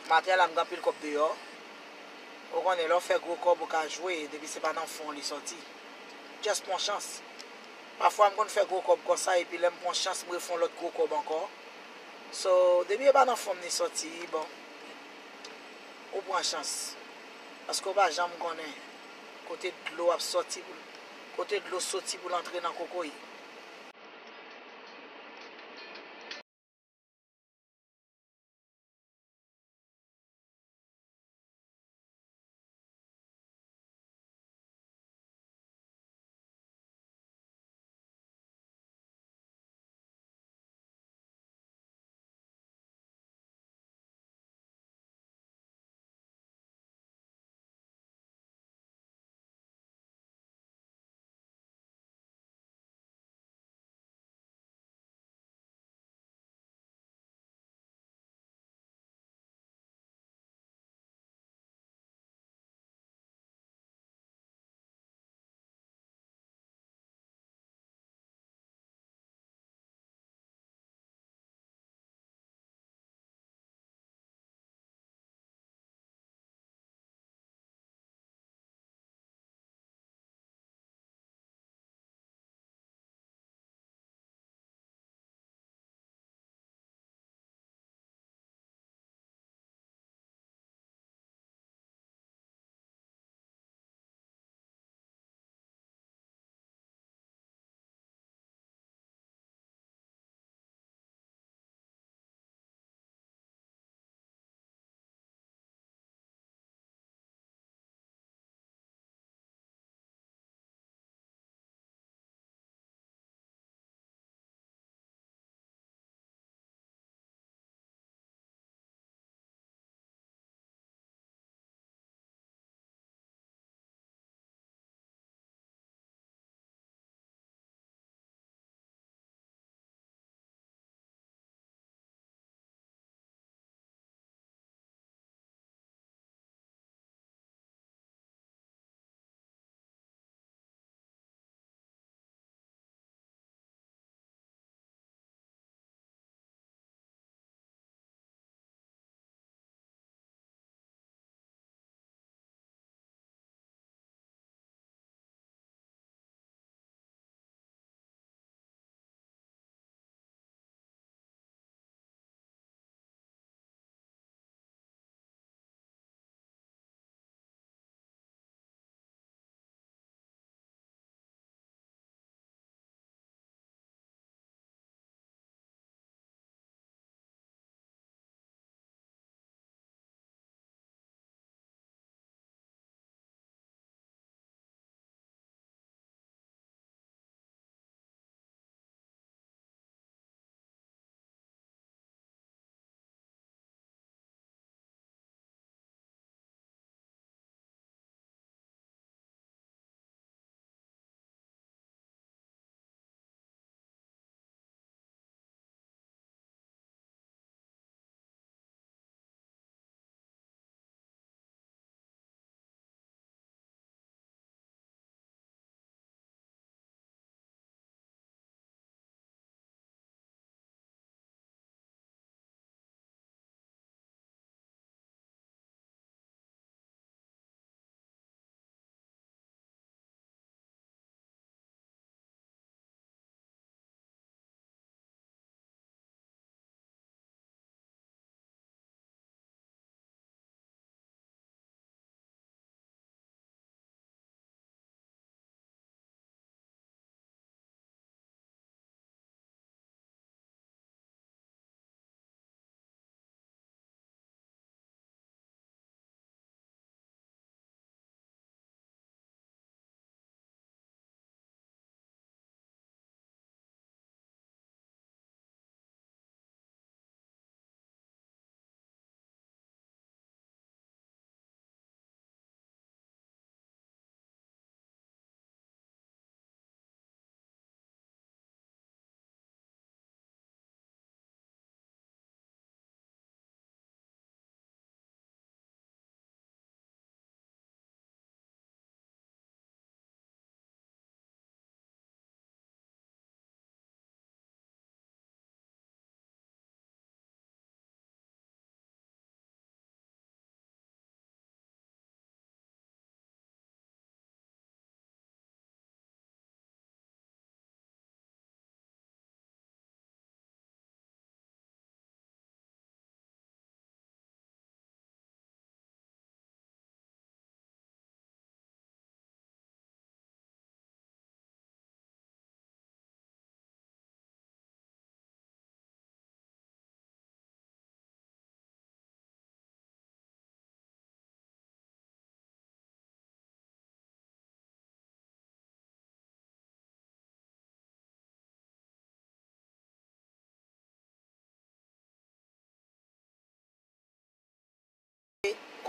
Maten la, m gen anpil kòb deyò. Ou konnen, lè w fè gwo kòb, ou ka jwe, depi se pa nan fon li sòti. Just pran chans. Pafwa, m konn fè gwo kòb konsa, epi lè m pran chans, m refè yon lòt gwo kòb ankò. So, depi e pa nan fon m li sòti, bon, ou pran chans. Paske w pa janm konnen kote dlo ap sòti pou, kote dlo soti pou l antre nan kokoye.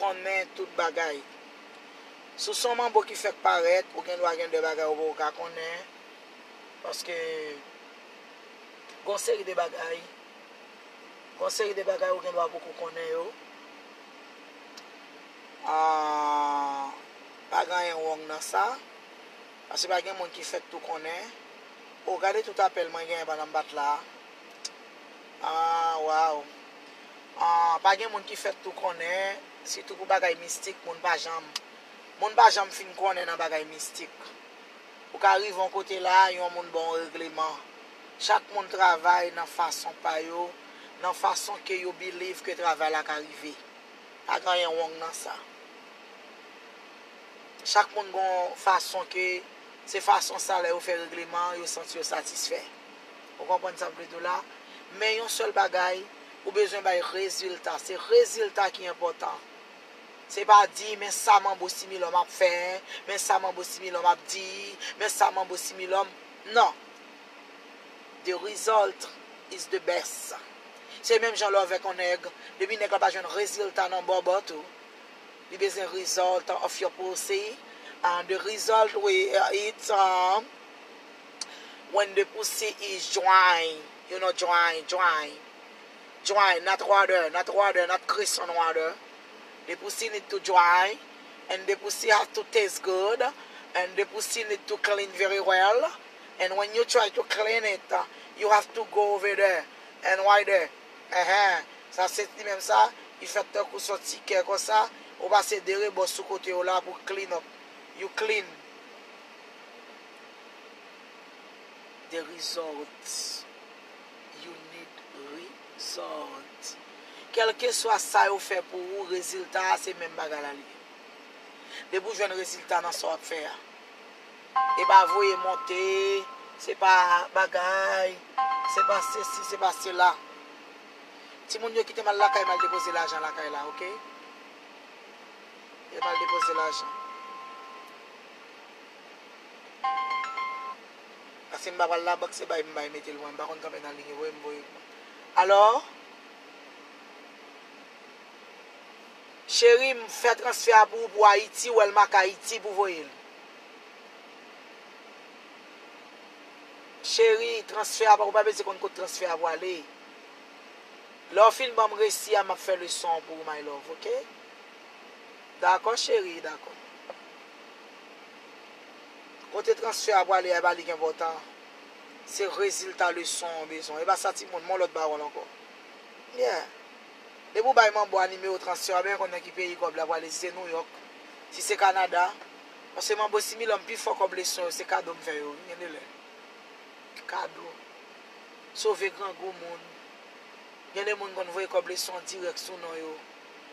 konnen tout bagay. Si w se yon manbo ki fèk parèt, ou gen dwa gen de bagay ou poko ka konnen. Paske gon seri de bagay, gon seri de bagay ou gen dwa poko konnen yo. Ah, pa gen anyen wrong nan sa. Paske pa gen moun ki fèk tou konnen. O, gade tout apèl mwen genyen pandan m pa t la. Ah, waw. Ah, pa gen moun ki fèk tou konnen, sitou pou bagay mistik, moun pa janm, moun pa janm fin konnen nan bagay mistik. Ou ka rive yon kote la, yon moun ba w regleman. Chak moun travay nan fason pa yo, nan fason ke yo believe ke travay la ka rive. Pa gen anyen wrong nan sa. Chak moun gon fason ke se fason sa lè yo fè regleman, yo santi yo satisfè. Ou konprann sa m vle di w la? Men yon sèl bagay, ou bezwen bay rezilta. Se rezilta ki enpòtan. Se pa di, men sa manbo similòm ap fè, men sa manbo similòm ap di, men sa manbo similòm. Non. The result is the best. Se menm jan lè w avèk yon nèg, depi nèg la pa jwenn rezilta nan bòbòt ou, li bezwen result of your pussy. And the result we, uh, it's, um, when the pussy is dry, you know, dry, dry, dry, not water, not water, not Christian water. The pussy need to dry, and the pussy has to taste good, and the pussy need to clean very well. And when you try to clean it, uh, you have to go over there. And why there? Ehe, sa se li menm sa, li fèt tankou son ti kè konsa, ou pase de rebò sou kote yo la pou clean up. You clean. The result. You need result. Kèlkeswa sa yo fè pou ou, rezilta a se menm bagay la li ye. Depi w jwenn rezilta nan sa w ap fè a. E pa voye monte, se pa bagay, se pa sesi, se pa sela. Timoun yo kite m al lakay, m al depoze lajan lakay la, oke? Kite m al depoze lajan. Paske m pa pral labank, se bay m bay mete l mwen, m pa konn kanpe nan liy, voye m voye l mwen. Alò, cheri, m fè transfè a pou ou pou Ayiti, ou wè l make Ayiti pou voye l. Cheri, transfè a, ou pa bezwen konn kot transfè a pwale. Lè w fin ban m resi a, m ap fè leson an pou ou, my love, oke? Dakò, cheri, dakò. Kote transfè a pwale a, e pa li ki enpòtan. Se rezilta leson an w bezwen. E pa sa, timoun, m yon lòt pawòl ankò. Yeah. Depi w bay manbo a nimewo transfè a, w pa bezwen konn nan ki peyi kòb la pwale, si se Nouyòk, si se Kanada. Paske manbo similòm pi fò kòb leson yo, se kado m fè yo, wi, gen de lè. Kado. Sove grangou moun. Gen de moun konn voye kòb leson dirèk sou non yo.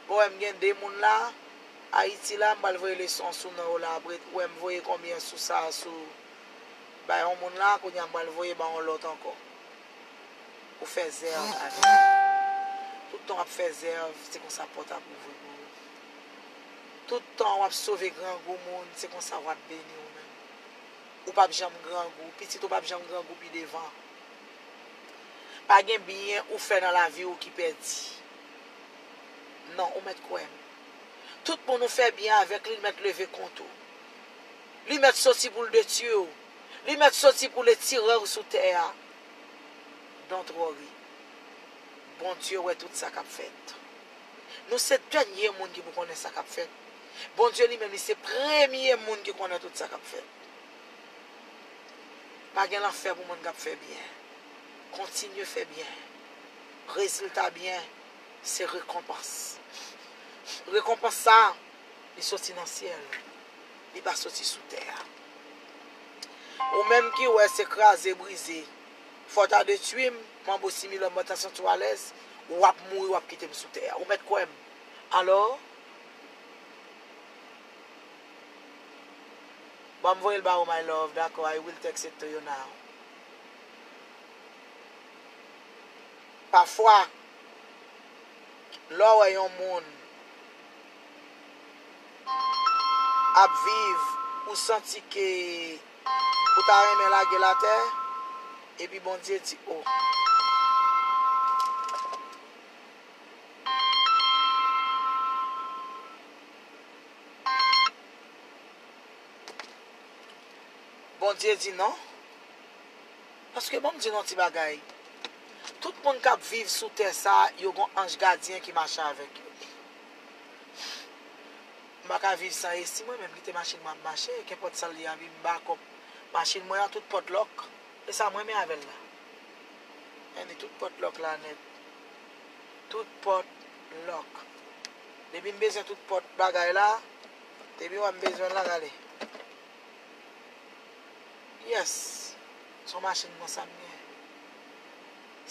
Bon, wè m gen de moun la, Ayiti la, m pral voye leson sou non yo la, apre, wè m voye konbyen sou sa, sou bay yon moun la, kounye a m pral voye ba yon lòt ankò. Ou fè zèv avè l. Tout tan w ap fè zèv, se konsa pòt ap ouvri pou ou. Tout tan w ap sove grangou moun, se konsa w ap beni ou menm. Ou p ap janm grangou, pitit ou p ap janm grangou pi devan. Pa gen byen ou fè nan lavi w ki pèdi. Non, ou mèt kwè m. Tout moun ou fè byen avèk li, li mèt leve kont ou. Li mèt soti pou l detwi w. Li mèt soti pou l etire w sou tè a. Don't worry. Bondye wè tout sa k ap fèt. Nou se dènye moun ki pou konnen sa k ap fèt. Bondye li menm, li se premye moun ki konnen tout sa k ap fèt. Pa gen lanfè pou moun k ap fè byen. Kontinye fè byen. Rezilta byen, se rekonpans. Rekonpans sa a, li soti nan syèl. Li pa soti sou tè a. Ou menm ki wè se kraze, brize, fò w ta detwi m, manbo similòm, mwen tansyon tou alèz, w ap mouri, w ap kite m sou tè a. Ou mèt kwè m. Alò, ban m voye l ba ou, my love, dakò, I will text it to you now. Pafwa, lè w wè yon moun ap viv, ou santi ke ou ta renmen lage l atè, epi Bondye di, o. Bondye di non. Paske ban m di nou yon ti bagay. Tout moun k ap viv sou tè sa a, yo gon anj gadyen ki mache avèk yo. M pa ka viv san Esi, mwen menm kite machin mwen ap mache, kenpòt sa l ye a, m bakòp machin mwen an, tout pòt lòk. E sa m renmen avè l la. Ann, tout pòt lòk la nèt. Tout pòt lòk. Depi m bezwen tout pòt bagay la, depi w wè m bezwen l la, gade. Yes. Se yon machin konsa m gen.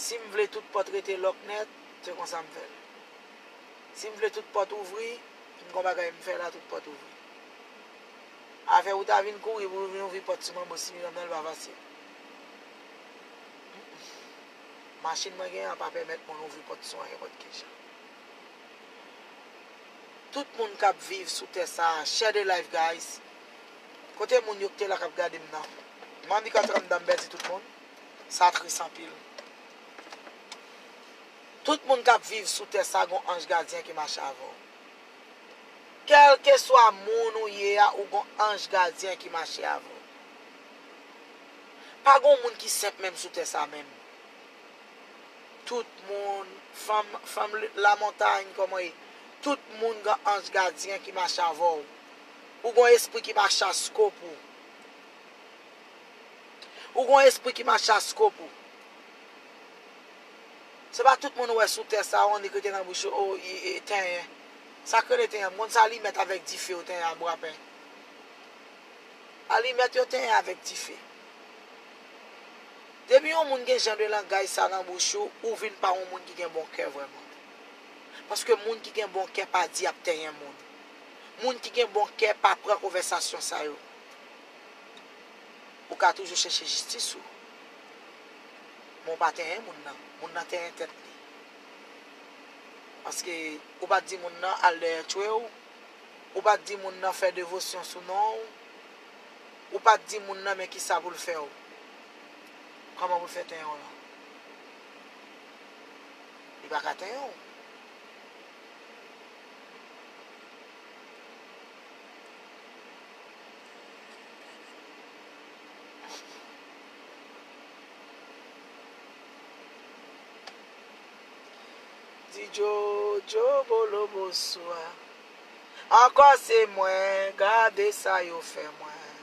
Si m vle tout pòt rete lòk nèt, se konsa m fè l. Si m vle tout pòt ouvri, m gon bagay m fè la, tout pòt ouvri. Afè ou ta vin kouri pou vin ouvri pòt sou manbo Similam nan, li pa fasil. Machin mwen gen an pa pèmèt moun ouvri pòt sou an nenpòt ki jan. Tout moun k ap viv sou tè sa a, share the live, guys. Kote moun yo ki te la k ap gade m nan? Manmi Katran, m pèdi tout moun. Sa tris anpil. Tout moun k ap viv sou tè sa a, gon anj gadyen ki mache avè w. Kèlkeswa moun ou ye a, ou gon anj gadyen ki mache avè w. Pa gon moun ki senp menm sou tè sa a menm. Tout moun, fanm, fanm lamontany, kòman ye? Tout moun gon anj gadyen ki mache avè w. Ou gon espri ki mache a skop ou. Ou gon espri ki mache a skop ou. Se pa tout moun ou wè sou tè sa a, ou annik rete nan bouch ou, o, e, e, tenyen. Sa k rele tenyen? M konn se alimèt avèk dife yo tenyen a bwapen. Alimèt yo tenyen avèk dife. Depi yon moun gen jan de langaj sa nan bouch ou, ou vin pa yon moun ki gen bon kè vrèman. Paske moun ki gen bon kè pa di y ap tenyen moun. Moun ki gen bon kè pa pran konvèsasyon sa yo. Ou ka toujou chèche jistis ou. Men w pa tenyen moun nan. Moun nan tenyen tèt li. Paske ou pa t di moun nan al dèyè tchwe w. Ou pa t di moun nan fè devosyon sou non w. Ou pa t di moun nan men kisa pou l fè w. Kòman pou l fè tenyen w lan? Li pa ka tenyen w. Di Jojo bolo bonswa. Ankò se mwen, gade sa yo fè mwen.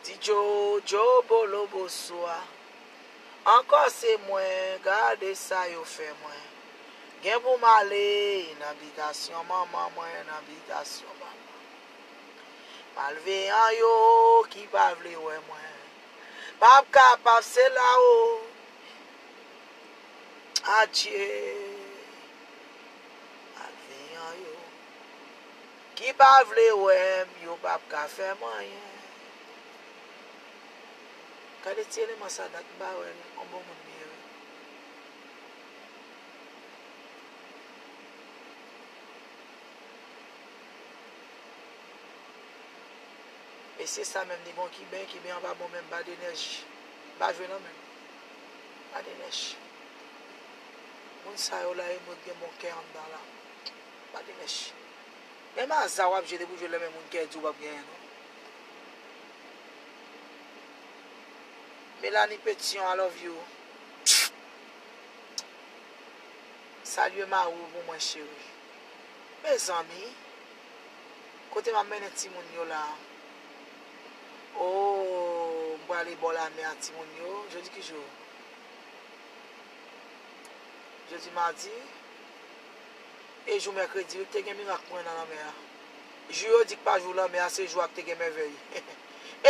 Di Jojo bolo bonswa. Ankò se mwen, gade sa yo fè mwen. Gen pou m ale nan bitasyon manman mwen, nan bitasyon manman. Malveyan yo ki pa vle wè mwen. P ap kapab, se la o. Adje. Malveyan yo ki pa vle wè m, yo p ap ka fè m anyen. Gade ti eleman sa, dat m pa wè l, yon bon moun li ye wi. Mesye sa menm, li gon kiben, kiben an pa bon menm, pa de nèji. M pa jwe non menm. Pa de nèji. Moun sa yo la, yo mèt gen bon kè anndan la. Pa de nèji. Menm aza w ap jwe, depi w jwe lè men moun kè di w p ap genyen non. Melanie Petion, I love you. Salye mari w pou mwen, cheri. Mezanmi, kote m ap mennen timoun yo la? O, m prale bò lamè a timoun yo. Jodi ki jou? Jodi madi. E jou mèkredi wi k te gen mirak pou mwen nan lanmè a. Jou yo di k pa jou lanmè a, se jou a k te gen mèvèy.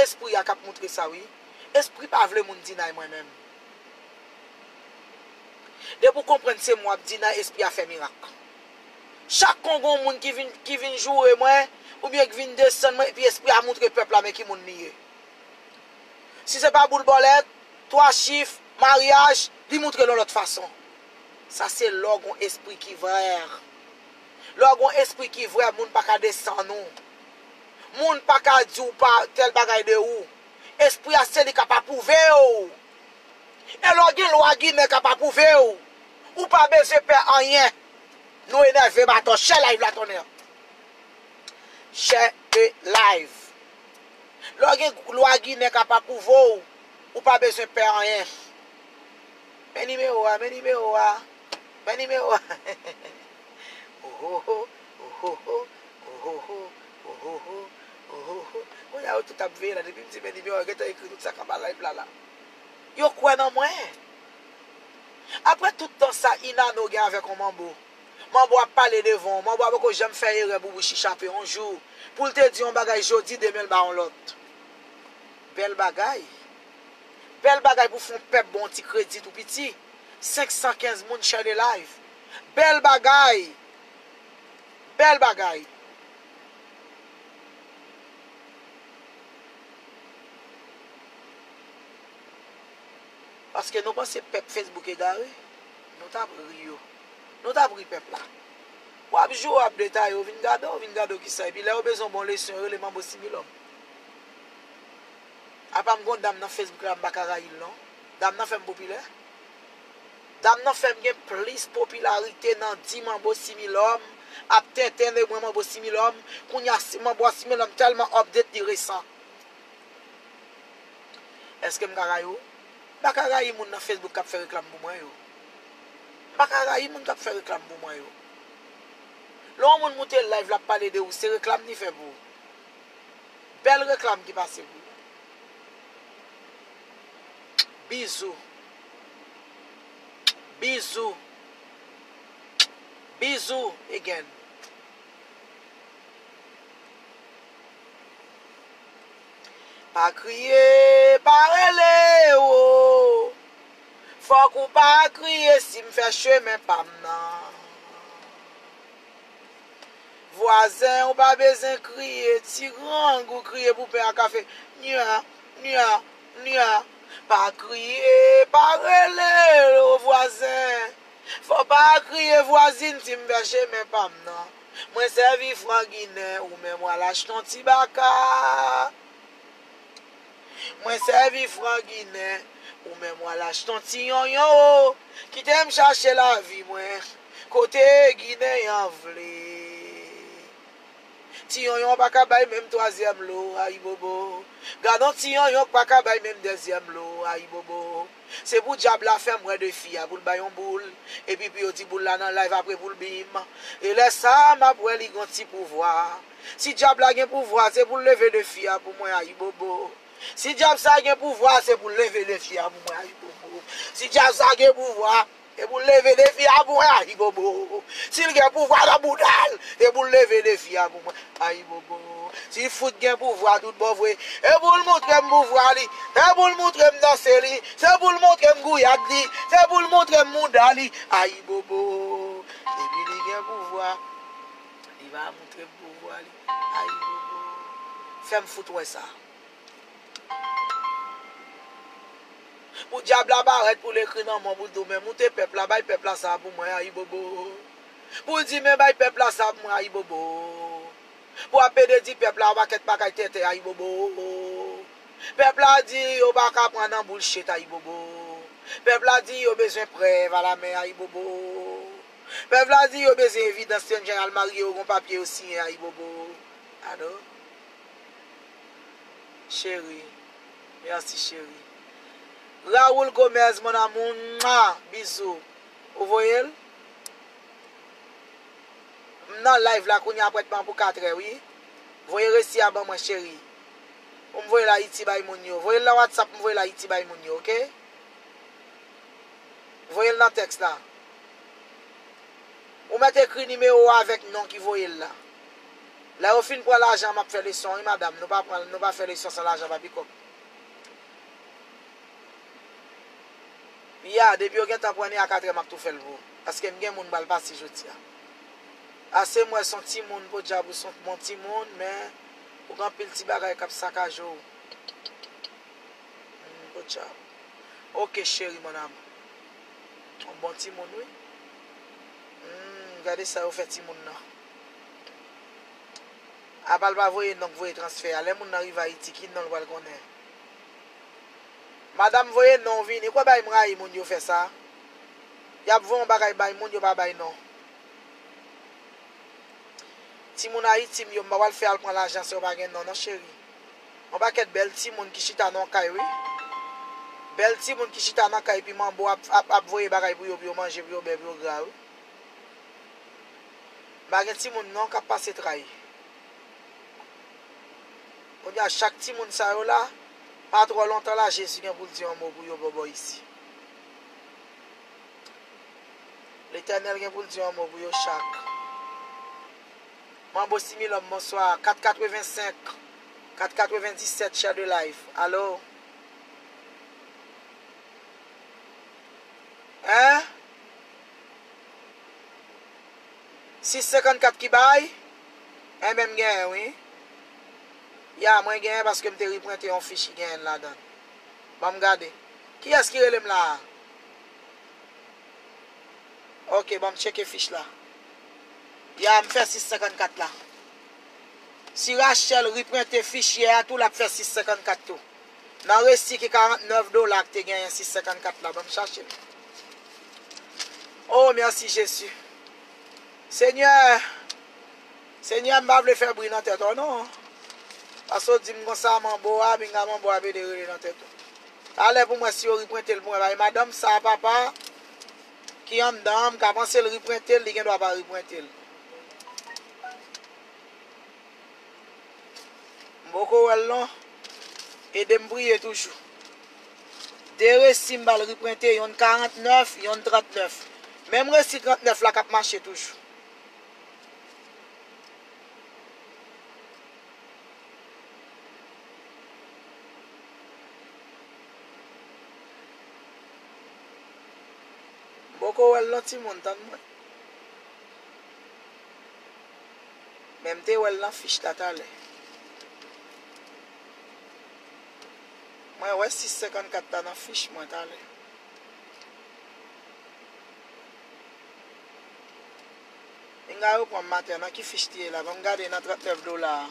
Espri a k ap moutre sa wi. Espri pa vle moun dinay mwen menm. Depi w konprann se mwen w ap dinay, espri a fè mirak. Chak kon gon moun ki vin, ki vin joure mwen, oubyen ki vin desann mwen, epi espri a moutre pèp la men ki moun li ye. Si se pa boul bòlèt, twa chif, maryaj, li moutre l yon lòt fason. Sa se lè w gon espri ki vrè. Lè w gon espri ki vrè, moun pa ka desann ou. Moun pa ka di w pa tèl bagay de ou. Espri a se li k ap apwouve w. E lè w gen lwa ginen k ap apwouve w, ou pa bezwen pè anyen. Nou enève, baton, share live la tonnè. Share de live. Lè w gen lwa Ginen k ap apwouve w, ou pa bezwen pè anyen. Men nimewo a, men nimewo a, men nimewo a. Ohoho, ohoho, ohoho, ohoho, ohoho. Kounye a yo tout ap veye la, depi m di men nimewo a, yo gentan ekri tout sa k anba live la la. Yo kwè nan mwen. Apre tout tan sa Inano gen avèk yon manbo, manbo ap pale devan w, manbo a poko janm fè erè boubouch li chape yon jou pou l te di yon bagay jodi, demen l ba yon lòt. Bèl bagay. Bèl bagay pou fè yon pèp ba w yon ti kredi tou piti. Senk san kenz moun share the live. Bèl bagay. Bèl bagay. Paske nou panse pèp Facebook egare, nou t ap ri yo. Nou t ap ri pèp la. W ap joure, w ap detaye, w vin gade, w vin gade w kisa. Epi lè yo bezwen w bon leson, yo rele manbo similòm. Apa m gon dam nan Facebook la, m pa ka rayi l non. Dam nan fè m popilè. Dam nan fè m gen plis popilarite nan di manbo similòm ap tenten de mwen manbo similòm. Kounye a si manbo a similòm tèlman update li resan. Èske m ka rayi w? M pa ka rayi moun nan Facebook k ap fè reklam pou mwen yo. M pa ka rayi moun k ap fè reklam pou mwen yo. Lè yon moun moute live l ap pale de ou, se reklam li fè pou ou. Bèl reklam ki pase pou ou. Bizou. Bizou. Bizou again. Pa kriye, pa rele, o. Fòk ou pa kriye si m fè chemen pa m nan. Vwazen, ou pa bezwen kriye, ti grangou kriye pou pen ak kafe. Nya, nya, nya. Pa kriye, pa rele, o vwazen. Fò pa kriye vwazin si m fè chemen pa m nan. Mwen sèvi fran ginen, ou menm w al achte yon ti baka. Mwen sèvi fran ginen, ou menm w al achte yon ti yonyon o. Kite m chache lavi mwen, kote ginen an vle. Ti yonyon pa ka bay menm twazyèm lo, ayibobo. Gadon ti yonyon k pa ka bay menm dezyèm lo, ayibobo. Se pou dyab la fè m wè de fi a pou l bay yon boul, epi pou yo di boul la nan live apre pou l bim. E lè sa a, m ap wè li gon ti pouvwa. Si dyab la gen pouvwa, se pou l leve de fi a pou mwen, ayibobo. Si dyab sa gen pouvwa, se pou l leve de fi a pou mwen, ayibobo. Si dyab sa gen pouvwa, se pou l leve de fi a pou mwen, ayibobo. Si l gen pouvwa nan bouda l, se pou l leve de fi a pou mwen, ayibobo. Si fout gen pouvwa tout bon vre, se pou l montre m pouvwa li, se pou l montre m danse li, se pou l montre m gouyad li, se pou l montre m mouda li, ayibobo. Epi li gen pouvwa, li va montre m pouvwa li, ayibobo. Fè m fout wè sa. Pou dyab la parèt, pou l ekri nan mò, pou l di w, men moute pèp la, bay pèp la sa pou mwen, ayibobo. Pou l di, men bay pèp la sa pou mwen, ayibobo. Pou ap pede di pèp la yon pakèt bagay tenten, ayibobo. Pèp la di yo pa ka pran nan boulshit, ayibobo. Pèp la di yo bezwen prèv alamen, ayibobo. Pèp la di yo bezwen evidans, se yon jan y al marye, yo gon papye yo siyen, ayibobo. Alo? Cheri. Mèsi, cheri. Raoul Gomez, mon amour, mwa, bizou. Ou voye l? M nan live la kounye a prètman pou katrè, wi. Voye resi a ban mwen, cheri. Pou m voye l Ayiti bay moun yo. Voye l nan WhatsApp, m voye l Ayiti bay moun yo, oke? Voye l nan tèks la. Ou mèt ekri nimewo a avèk non ki voye l la. Lè yo fin pran lajan, m ap fè leson, wi, madanm. Nou pa pran, nou pa fè leson san lajan, papi kòb. Ya, depi yo gentan pran li a katrè, m ap tou fè l pou ou. Paske m gen moun m pral pase jodi a. Ase m wè s on timoun, podyab ou s on bon timoun, men ou gen anpil ti bagay k ap sakaje w. Hmm, podyab. Oke, cheri, mon amour. Yon bon timoun, wi. Hmm, gade sa yo fè timoun nan. Apa l pa voye non k voye transfè a. Lè moun nan rive Ayiti, ki non l pral konnen? Madanm, voye non w vini. Ou kwè bay m rayi moun yo fè sa? Y ap voye yon bagay bay moun, yo pa bay non. Timoun Ayiti m yo, m pa pral fè al pran lajan sa yo pa gen non, non, cheri. Yon pakèt bèl timoun ki chita nan kay, wi. Bèl timoun ki chita nan kay, epi manbo ap, ap, ap voye bagay pou yo, pou yo manje, pou yo bè, pou yo gra, wi. M pa gen timoun non k ap pase tray. Kounye a, chak timoun sa yo la, pa twò lontan la, Jezi gen pou l di yon mo pou yo bò bò isi. Letènèl gen pou l di yon mo pou yo chak. Manbo Similòm, bonswa. Kat katrevensenk, kat katrevenndisèt, share the live. Alo? Hein? Sis senkannkat ki bay? Enben, m genyen, wi. Ya, mwen genyen paske m te reprente yon fich ki genyen l ladan l. Ban m gade. Kiyès ki rele m la a? Ok, ban m tcheke fich la. Ya, m fè sis senkannkat la. Si Rachel reprente fich yè a tou, l ap fè sis senkannkat tou. Nan resi ki karannèf dola k te genyen sis senkannkat la, ban m chache l. Oh, mèsi Jezi. Senyè, Senyè, m pa vle fè bri nan tèt ou non. Paske w di m konsa, manbo a, pinga manbo a ap ede rele nan tèt ou. Talè pou mwen si yo reprente l pou mwen, bay madanm sa, papa, ki anndan an, m ka panse l reprente l, li gen dwa pa reprente l. M poko wè l non. Ede m priye toujou. De resi m pral reprente, yonn karannèf, yonn trannèf. Menm resi trannèf la k ap mache toujou. M poko wè l non timoun, tann mwen. Men m te wè l nan fich la talè. Mwen wè sis senkannkat la nan fich mwen talè. Pinga yo pran m maten an, nan ki fich li ye la? Ban m gade nan trannèf dola a.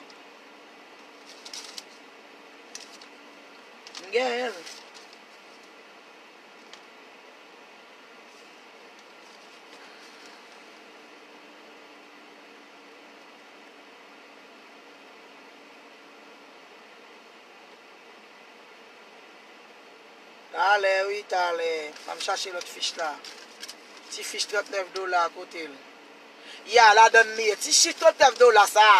M genyen l. Talè, wi, talè. Ban m chache lòt fich la. Ti fich trannèf dola, kote l? Ya, ladan l li ye. Ti chif trannèf dola sa a,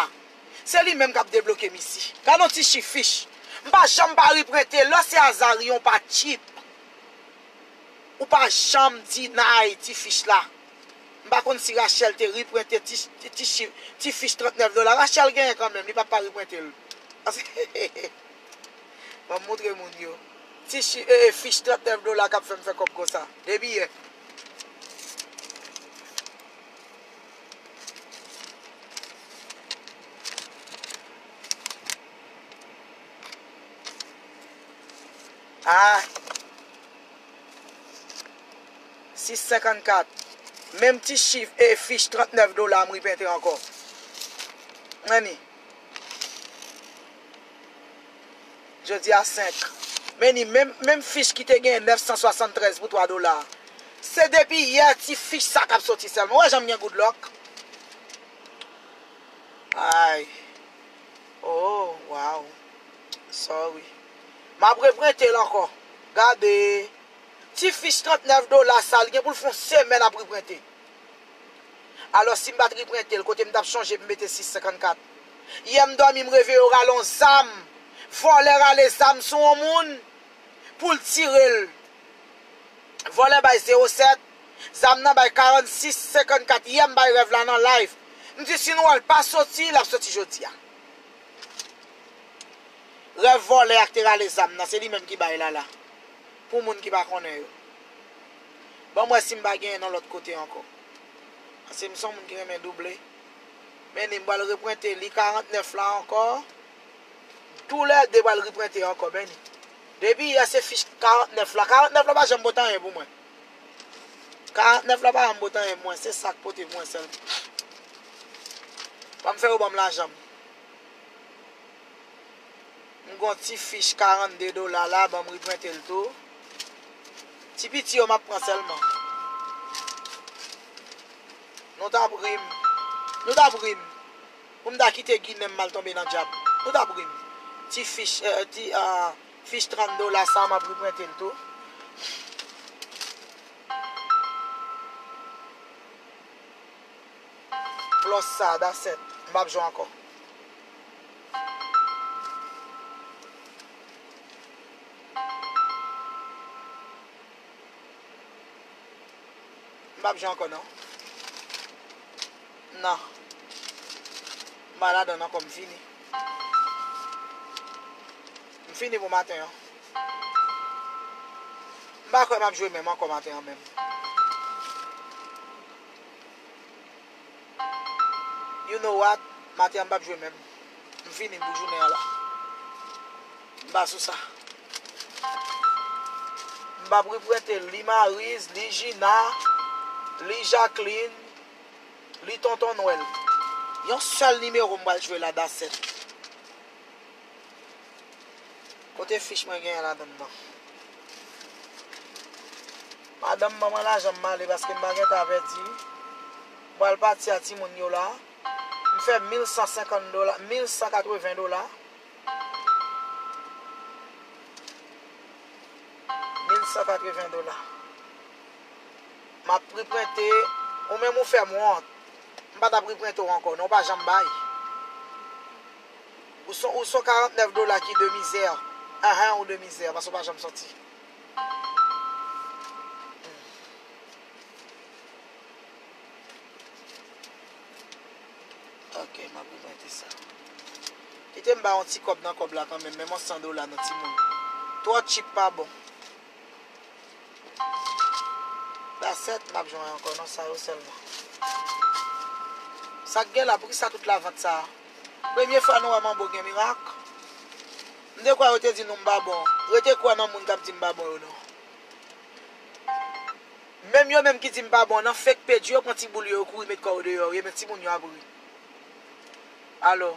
se li menm k ap debloke m isi. Gade yon ti chif fich. M pa janm pa reprente. Lè se Azaryon pa cheap. Ou pa janm deny ti fich la. M pa konn si Rachel te reprente ti, ti, ti chif, ti fich trannèf dola. Rachel genyen kanmenm, li p ap pa reprente l. Ban m montre moun yo. Ti chi, e, e, fich trannèf dola k ap fè m fè kòb konsa. De biyè. Ah. Sis senkannkat. Menm ti chif, e, fich trannèf dola m reprente ankò. Anni. Jodi a senk. Men ni menm, menm fich ki te gen nèf san swasanntrèz pou twa dola. Se depi yè ti fich sa k ap soti sèlman. Ou wè jan m gen good luck? Ay. Oh, wow. Sorry. M ap reprente l ankò. Gade. Ti fich trannèf dola sa, li gen pou l fè yon semèn ap reprente. Alò, si m pa t reprente l, kote m t ap chonje pou m mete sis senkannkat? Yè m dòmi, m reve yo rale yon zam. Vòlè rale zam sou yon moun pou l tire l. Vòlè bay zewo sèt, zam nan bay karannsis senkannkat. Yè m bay rèv la nan live. M di si Nwèl pa soti, l ap soti jodi a. Rèv vòlè a k te rale zam nan, se li menm ki bay la la. Pou moun ki pa konnen yo. Ban m wè si m pa genyen nan lòt kote ankò. Paske m se yon moun ki renmen double. Men ni m pral reprente li karannèf la ankò. Toulède pral reprente ankò, men ni. Depi yè se fich karannèf la. Karannèf la pa janm pote anyen pou mwen. Karannèf la pa janm pote anyen pou mwen. Se sa k pote pou mwen sèlman. Pa m fè yo ban m lajan m. M gon ti fich karannde dola la, ban m reprente l tou. Ti piti yo m ap pran sèlman. Nou t ap ri m. Nou t ap ri m. Pou m ta kite Ginen m al tonbe nan dyab. Nou t ap ri m. Ti fich, eh, ti, ah, fich trant dola sa, m ap reprente l tou. Plus sa, that's it. M p ap jwe ankò. M p ap jwe ankò non. Non. M pa ladann ankò, m fini. M fini pou maten an. M pa kwè m ap jwe menm ankò maten an menm. You know what? Maten an m p ap jwe menm. M fini pou jounen an la. M pa sou sa. M p ap reprente li Mariz, li Jina, li Jacqueline, li Tonton Nwèl. Yon sèl nimewo m pral jwe la, that's it. Kote fich mwen genyen ladann nan? Madanm ban mwen lajan m ale paske m pa gentan pèdi. M pral pati a timoun yo la. M fè mil san senkant dola, mil san katreven dola. Mil san katreven dola. M ap reprente, ou menm ou fè m wont. M pa t ap reprente w ankò, non, w pa janm bay. Ou son, ou son karantnèf dola ki de mizè. Ahan, ou de mizè, paske w pa janm sòti. Ok, m ap reprente sa. Kite m ba yon ti kòb nan kòb la kanmenm, menm yon san dola nan timoun. Twò cheap pa bon. That's it, m ap jwenn ankò nan sa yo sèlman. Sa k gen la, poukisa tout lavant sa a? Premye fwa nou wè Manbo gen mirak. M te kwè yo te di nou m pa bon. Rete kwè nan moun k ap di m pa bon yo non. Menm yo menm ki di m pa bon nan fake page yo, yo pran ti boul yo, yo kouri met kò yo deyò, yo met timoun yo ap ri. Alo.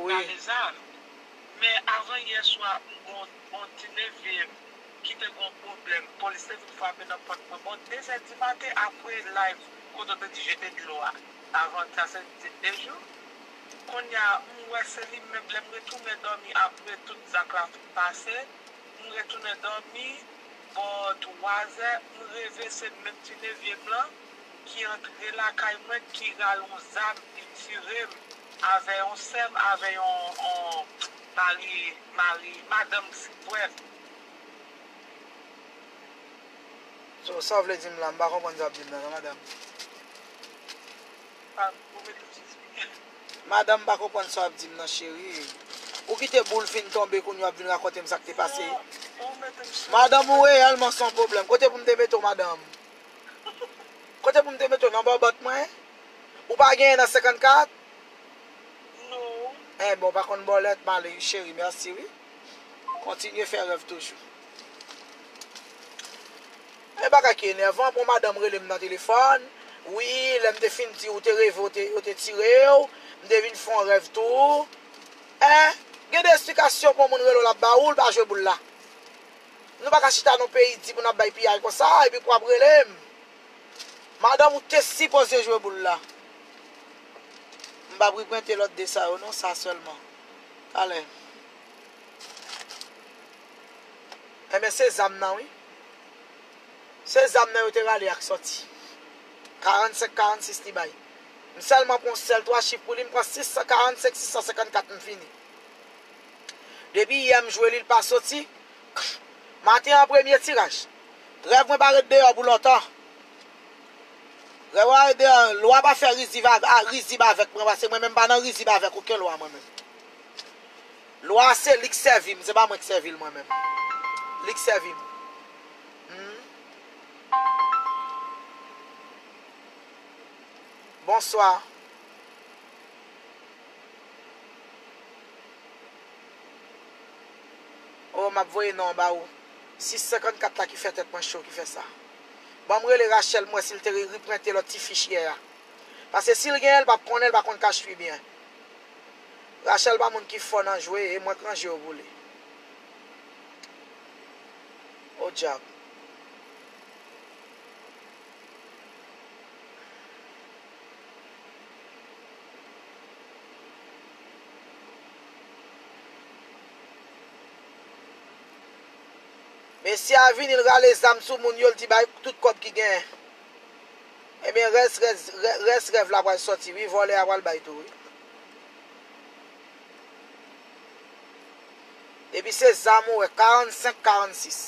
Wi. Gade sa. Men avan yè swa, m gon, gon ti nevye m ki te gon pwoblèm. Polis te vin frape nan pòt mwen. Bon, de zè di maten apre live, kote w te di jete dlo a. Avan sa, se de jou. Kounye a, m wè se li menm lè m retounen dòmi apre tout zak la fin pase. M retounen dòmi bò twa zè, m reve se menm ti nevye m lan ki antre lakay mwen, ki rale yon zam, li tire m avè yon sè m, avè yon, yon mari, mari, madanm m, brèf. So, sa w vle di m la, m pa konprann sa w ap di m nan, non, madanm. Pa, ou mete m sou spikè. Madanm, m pa konprann sa w ap di m nan, cheri. Ou kite boul fin tonbe, kounye a w ap vin rakonte m sa k te pase. Ou, ou mete m sou. Madanm, ou reyèlman se yon pwoblèm. Kote pou m te mete w, madanm? Kote pou m te mete w, nan bòbòt mwen? Ou pa genyen nan senkannkat? Non. Enben, ou pa konn bòlèt, m ale wi, cheri, mèsi wi. Kontinye fè rèv toujou. E bagay ki enèvan, bon, madanm rele m nan telefòn. Wi, lè m te fin di ou te reve, ou te, yo te tire w, m te vin fè yon rèv tou. Hein? Gen de esplikasyon pou yon moun rele w l ap ba ou, l pa jwe boul la. Nou pa ka chita nan peyi di pou n ap bay piyay konsa, epi pou ap rele m. Madanm, ou te sipoze jwe boul la. M p ap reprente lòt de sa yo non, sa sèlman. Talè. Enben, se zam nan, wi. Se zam nan yo te rale ak sòti. Karannsenk, karannsis li bay. M sèlman pran yon sèl twa chif pou li, m pran sis san karannsenk, sis san senkannkat, m fini. Depi yè m jwe li, l pa soti. Maten an, premye tiraj. Rèv mwen pa ret deyò pou lontan. Rèv mwen pa ret deyò. Lwa pa fè rizib a, a, rizib avèk mwen, paske mwen menm pa nan rizib avèk okenn lwa, mwen menm. Lwa a se li k sèvi m, se pa mwen k sèvi l, mwen menm. Li k sèvi m. Hmm? Bonswa. Oh, m ap voye non an ba ou. Sis senkannkat la ki fè tèt mwen cho ki fè sa. Ban m rele Rachel, m wè si l te re-, reprente lòt ti fich yè a. Paske si l genyen, l p ap konnen, l pa konn kach fi byen. Rachel pa moun ki fò nan jwe, e mwen k ranje yo pou li. O dyab. Mesye a vini, l rale zam sou moun yo, l di bay tout kòb ki genyen. Ebyen, rès, rès, rès, rès rèv la pral sòti, wi, vòlè a pral bay tou, wi. Epi se zam ou wè, karannsenk, karannsis.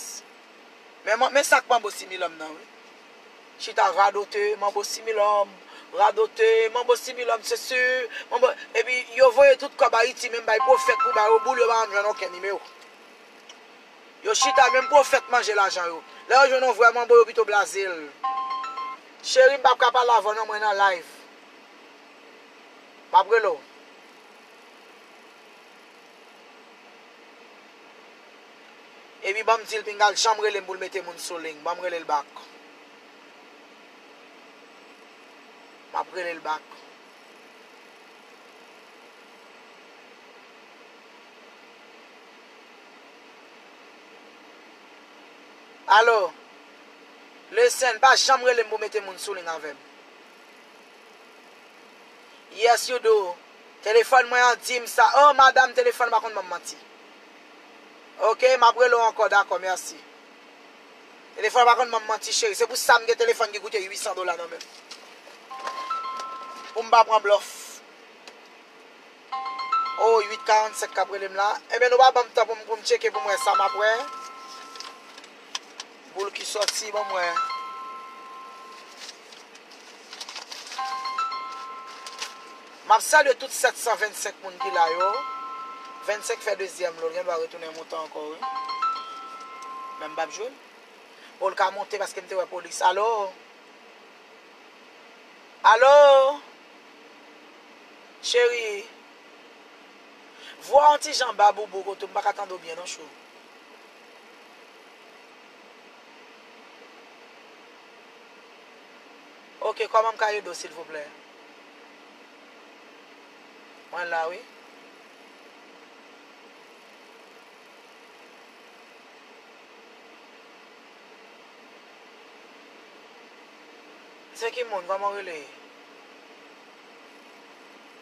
Men, men, men sa k manbo similòm nan, wi. Chita radote, manbo similòm, radote, manbo similòm, se si, manbo, epi yo voye tout kòb Ayiti, menm bay pwofèt pou ba yo boul, yo pa janm jwenn okenn nimewo. Yo chita, menm pwofèt manje lajan yo. Lè yo jwenn yon vrè manbo, yo pito blaze l. Cheri, m p ap ka pale avè w non, mwen nan live. M ap rele w. Epi ban m di l pinga l janm rele m pou l mete moun sou liy. Ban m rele l bak. M ap rele l bak. Alo? Listen, pa janm rele m pou mete moun sou liy avè m. Yes, you do. Telefòn mwen an di m sa. Oh, madanm, telefòn pa konn ban m manti. Ok, m ap rele w ankò, dakò, mèsi. Telefòn pa konn ban m manti, cheri. Se pou sa m gen telefòn ki koute uit san dola nan men m. Pou m pa pran blòf. Oh, uit karannsenk k ap rele m la. Ebyen, nou pa ban m tan pou m, pou m tcheke pou m wè sa m ap wè. Boul ki sòti, ban m wè. M ap salye tout sèt san vennsenk moun ki la yo. Vennsenk fè dezyèm lo, l gen dwa retounen monte ankò, wi. Men m p ap jwe l. O, l ka monte paske m te wè polis. Alo? Alo? Cheri. Vwa w yon ti jan ba boubou kote m pa ka tande w byen non, chou. Ok, kòman m ka ede w, silvouplè? Mwen la, wi. Se ki moun? Kòman w rele?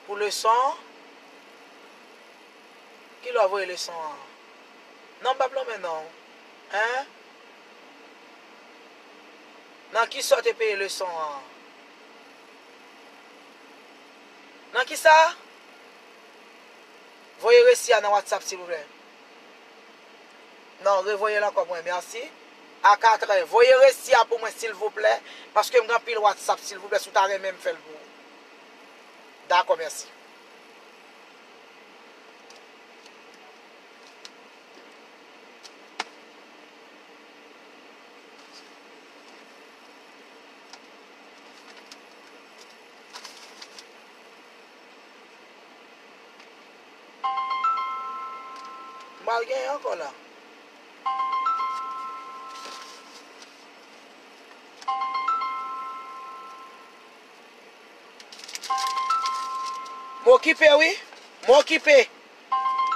Pou leson an? Kilè w voye leson an? Non, m p ap lonmen non. Hein? Nan kisa w te peye leson an? Nan kisa? Voye resi a nan WhatsApp, silvouplè. Non, revoye l ankò pou mwen, mèsi. A katrè. Voye resi a pou mwen, silvouplè, paske m gen anpil WhatsApp, silvouplè, si w ta renmen m fè l pou ou. Dakò, mèsi. M pral genyen ankò la. M okipe wi. M okipe.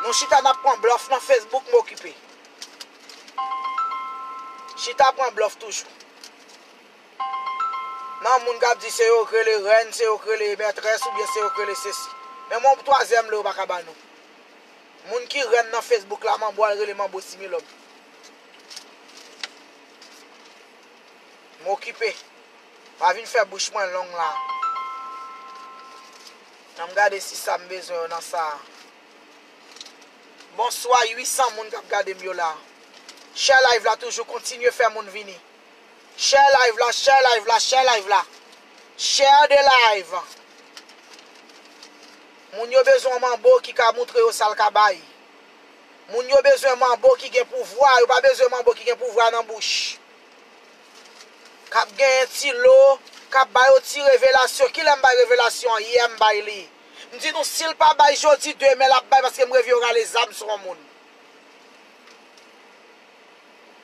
Nou chita n ap pran blòf nan Facebook, m okipe. Chita pran blòf toujou. Nan moun k ap di se yo k rele rèn, se yo k rele mètrès oubyen se yo k rele sesi. Men yon twazyèm lo yo pa ka ba nou. Moun ki rèn nan Facebook la, manbo al rele manbo similòm. M okipe. Pa vin fè bouch mwen long la. Ann gade si sa m bezwen yo nan sa a. Bonswa, uit san moun k ap gade m yo la. Share live la toujou, kontinye fè moun vini. Share live la, share live la, share live la. Share the live. Moun yo bezwen yon manbo ki ka moutre yo sa l ka bay. Moun yo bezwen manbo ki gen pouvwa, yo pa bezwen manbo ki gen pouvwa nan bouch. K ap genyen ti lo, k ap ba yo ti revelasyon. Kilè m bay revelasyon an? Yè m bay li. M di nou, si l pa bay jodi, demen l ap bay, paske m reve yo rale zam sou yon moun.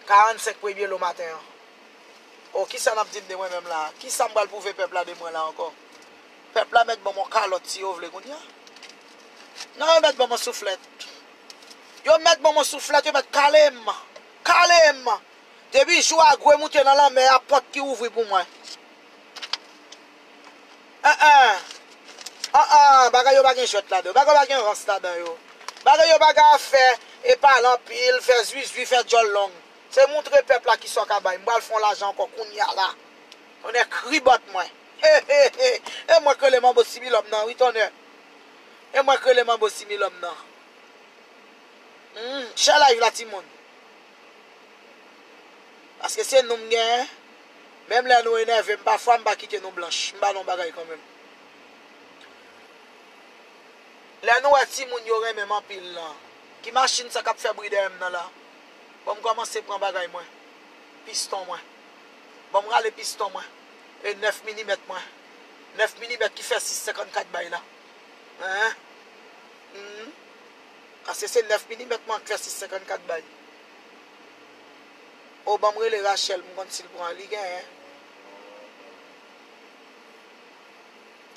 Karannsenk premye lo maten an. O, kisa n ap di m de mwen menm la? Kisa m pral pwouve pèp la de mwen la ankò? Pèp la mèt ban m yon kalòt si yo vle kounye a. Non, yo mèt ban m yon souflèt. Yo mèt ban m yon souflèt, yo mèt kale m. Kale m. Depi jou a gwe moute nan lanmè a, pòt ki ouvri pou mwen. An an. An an, bagay yo pa gen jwèt ladan yo. Bagay yo pa gen rans ladan yo. Bagay yo pa gen afè e pale anpil, fè zwizwi, fè djòl long. Se montre pèp la kisa w ka bay. M pral fè yon lajan ankò kounye a la. Tonnè kribòt mwen. E mwen k rele manbo similòm nan, wi, tonnè. E mwen k rele manbo similòm nan. Hmm, share live la, timoun. Paske se nou m genyen. Menm lè nou enève m, pafwa m pa kite nou blanch. M ba nou bagay kanmenm. Lè nou wè timoun yo renmen m anpil lan, ki machin sa k ap fè bri dèyè m nan la? Ban m kòmanse pran bagay mwen. Piston mwen. Ban m rale piston mwen. E nèf milimèt mwen. Nèf milimèt ki fè sis senkannkat bay la. Hein? Hmm. Paske se nèf milimèt mwen k fè sis senkannkat bay. O, ban m rele Rachel, m konn si l pran, li genyen.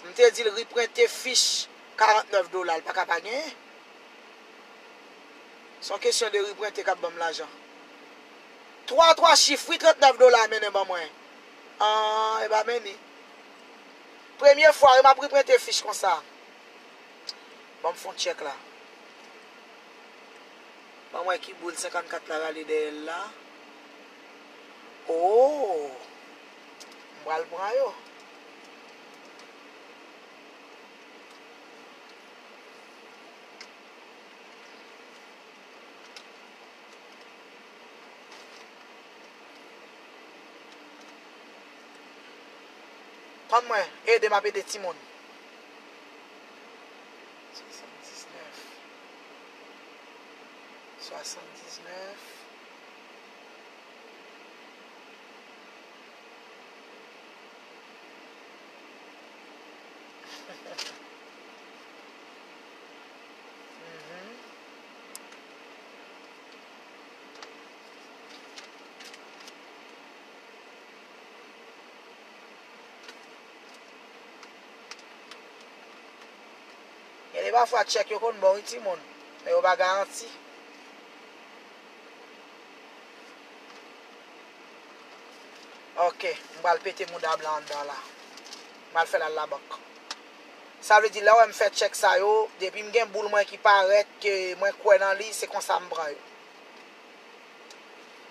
M te di l reprente fich karantnèf dola, l pa ka pa genyen. Se yon kesyon de reprente k ap ban m lajan. Twa, twa chif, wi, trannèf dola mennen ban mwen. An, e pa meni. Premye fwa, wi, m ap reprente fich konsa. Ban m fè yon tchèk la. Ban m wè ki boul senkannkat la rale dèyè l la. Oh! M pral pran yo. Tann mwen, ede m ap ede timoun. Swasanndiznèf. Swasanndiznèf. Mhm. Gen de pafwa tchèk yo konn bon, wi, timoun, men yo pa garanti. Ok, m pral pete mouda blan anndan la. M pral fè l al labank. Sa vle di, lè w wè m fè tchèk sa yo, depi m gen boul mwen ki parèt, ke mwen kwè nan li, se konsa m pran yo.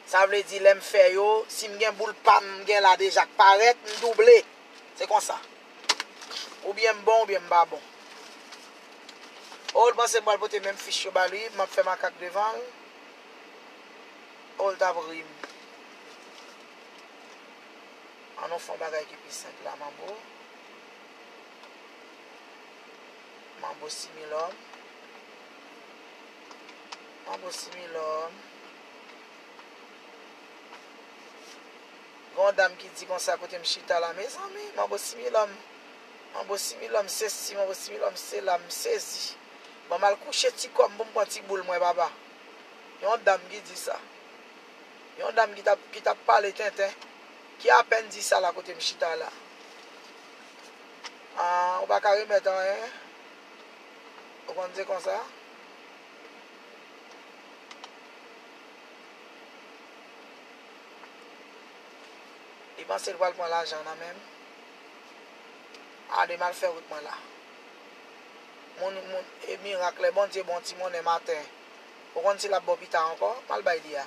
Sa vle di, lè m fè yo, si m gen boul pa m, m gen la deja k parèt, m double. Se konsa. Oubyen m bon, oubyen m pa bon. O, l panse m pral pote menm fich yo ba li, m ap fè makak devan l. O, l t ap ri m. An nou fè yon bagay ki pi senp la, manbo. Manbo similòm. Manbo similòm. Gen yon dam ki di konsa kote m chita la, mezanmi, manbo similòm. Manbo similòm se si, manbo similòm se la, m sezi. Ban m al kouche ti kò m pou m pran ti boul mwen, papa. Yon dam ki di sa. Yon dam ki t ap, ki t ap pale tenten, ki apèn di sa la kote m chita la. Ah, ou pa ka remèt anyen. Ou konn se konsa. Li panse l pral pran lajan nan men m. Ale m al fè wout mwen la. Moun, moun, e mirak, lè Bondye ba w ti monnen maten, ou konn si l ap ba w pita ankò? M al bay li a.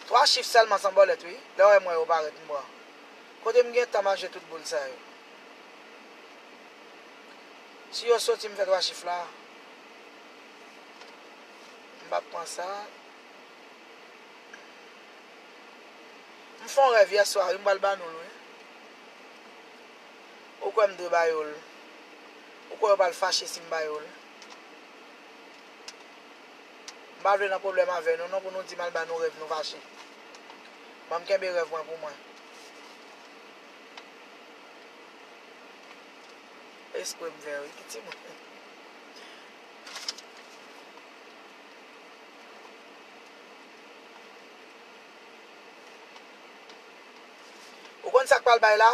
Twa chif sèlman san bòlèt, wi. Lè w wè m wè yo parèt, m pran. Kote m gen tan m ap jwe tout boul sa yo? Si yo soti, m fè twa chif la. M p ap pran sa. M fè yon rèv yèswa, wi, m pral ba nou l, wi. Ou kwè m dwe ba yo l? Ou kwè yo pral fache si m ba yo l? M pa vle nan pwoblèm avè nou, non, pou nou di m al ba nou rèv nou fache. Ban m kenbe rèv mwen pou mwen. Espre m fè, wi, ki timoun. Ou konn sa k pral bay la?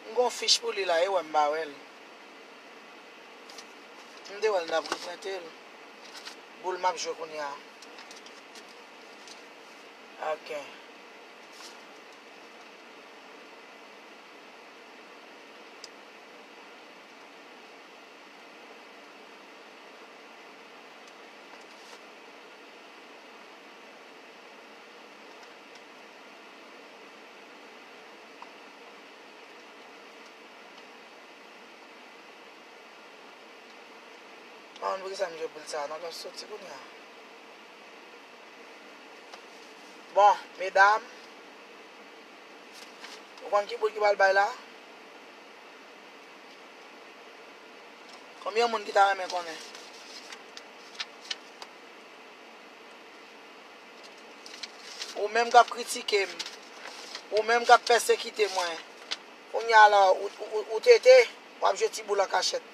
M gon fich pou li la, e wè m pa wè l. M te wè l, n ap reprente l. Boul m ap jwe kounye a. Ok. Mwen pa konn poukisa m jwe boul sa a, non, l ap soti kounye a. Bon, medam, ou konn ki boul ki pral bay la? Konbyen moun ki ta renmen konnen? Ou menm k ap kritike m, ou menm k ap pèsekite mwen, kounye a la, ou, ou, ou, ou tete, w ap jwe ti boul an kachèt.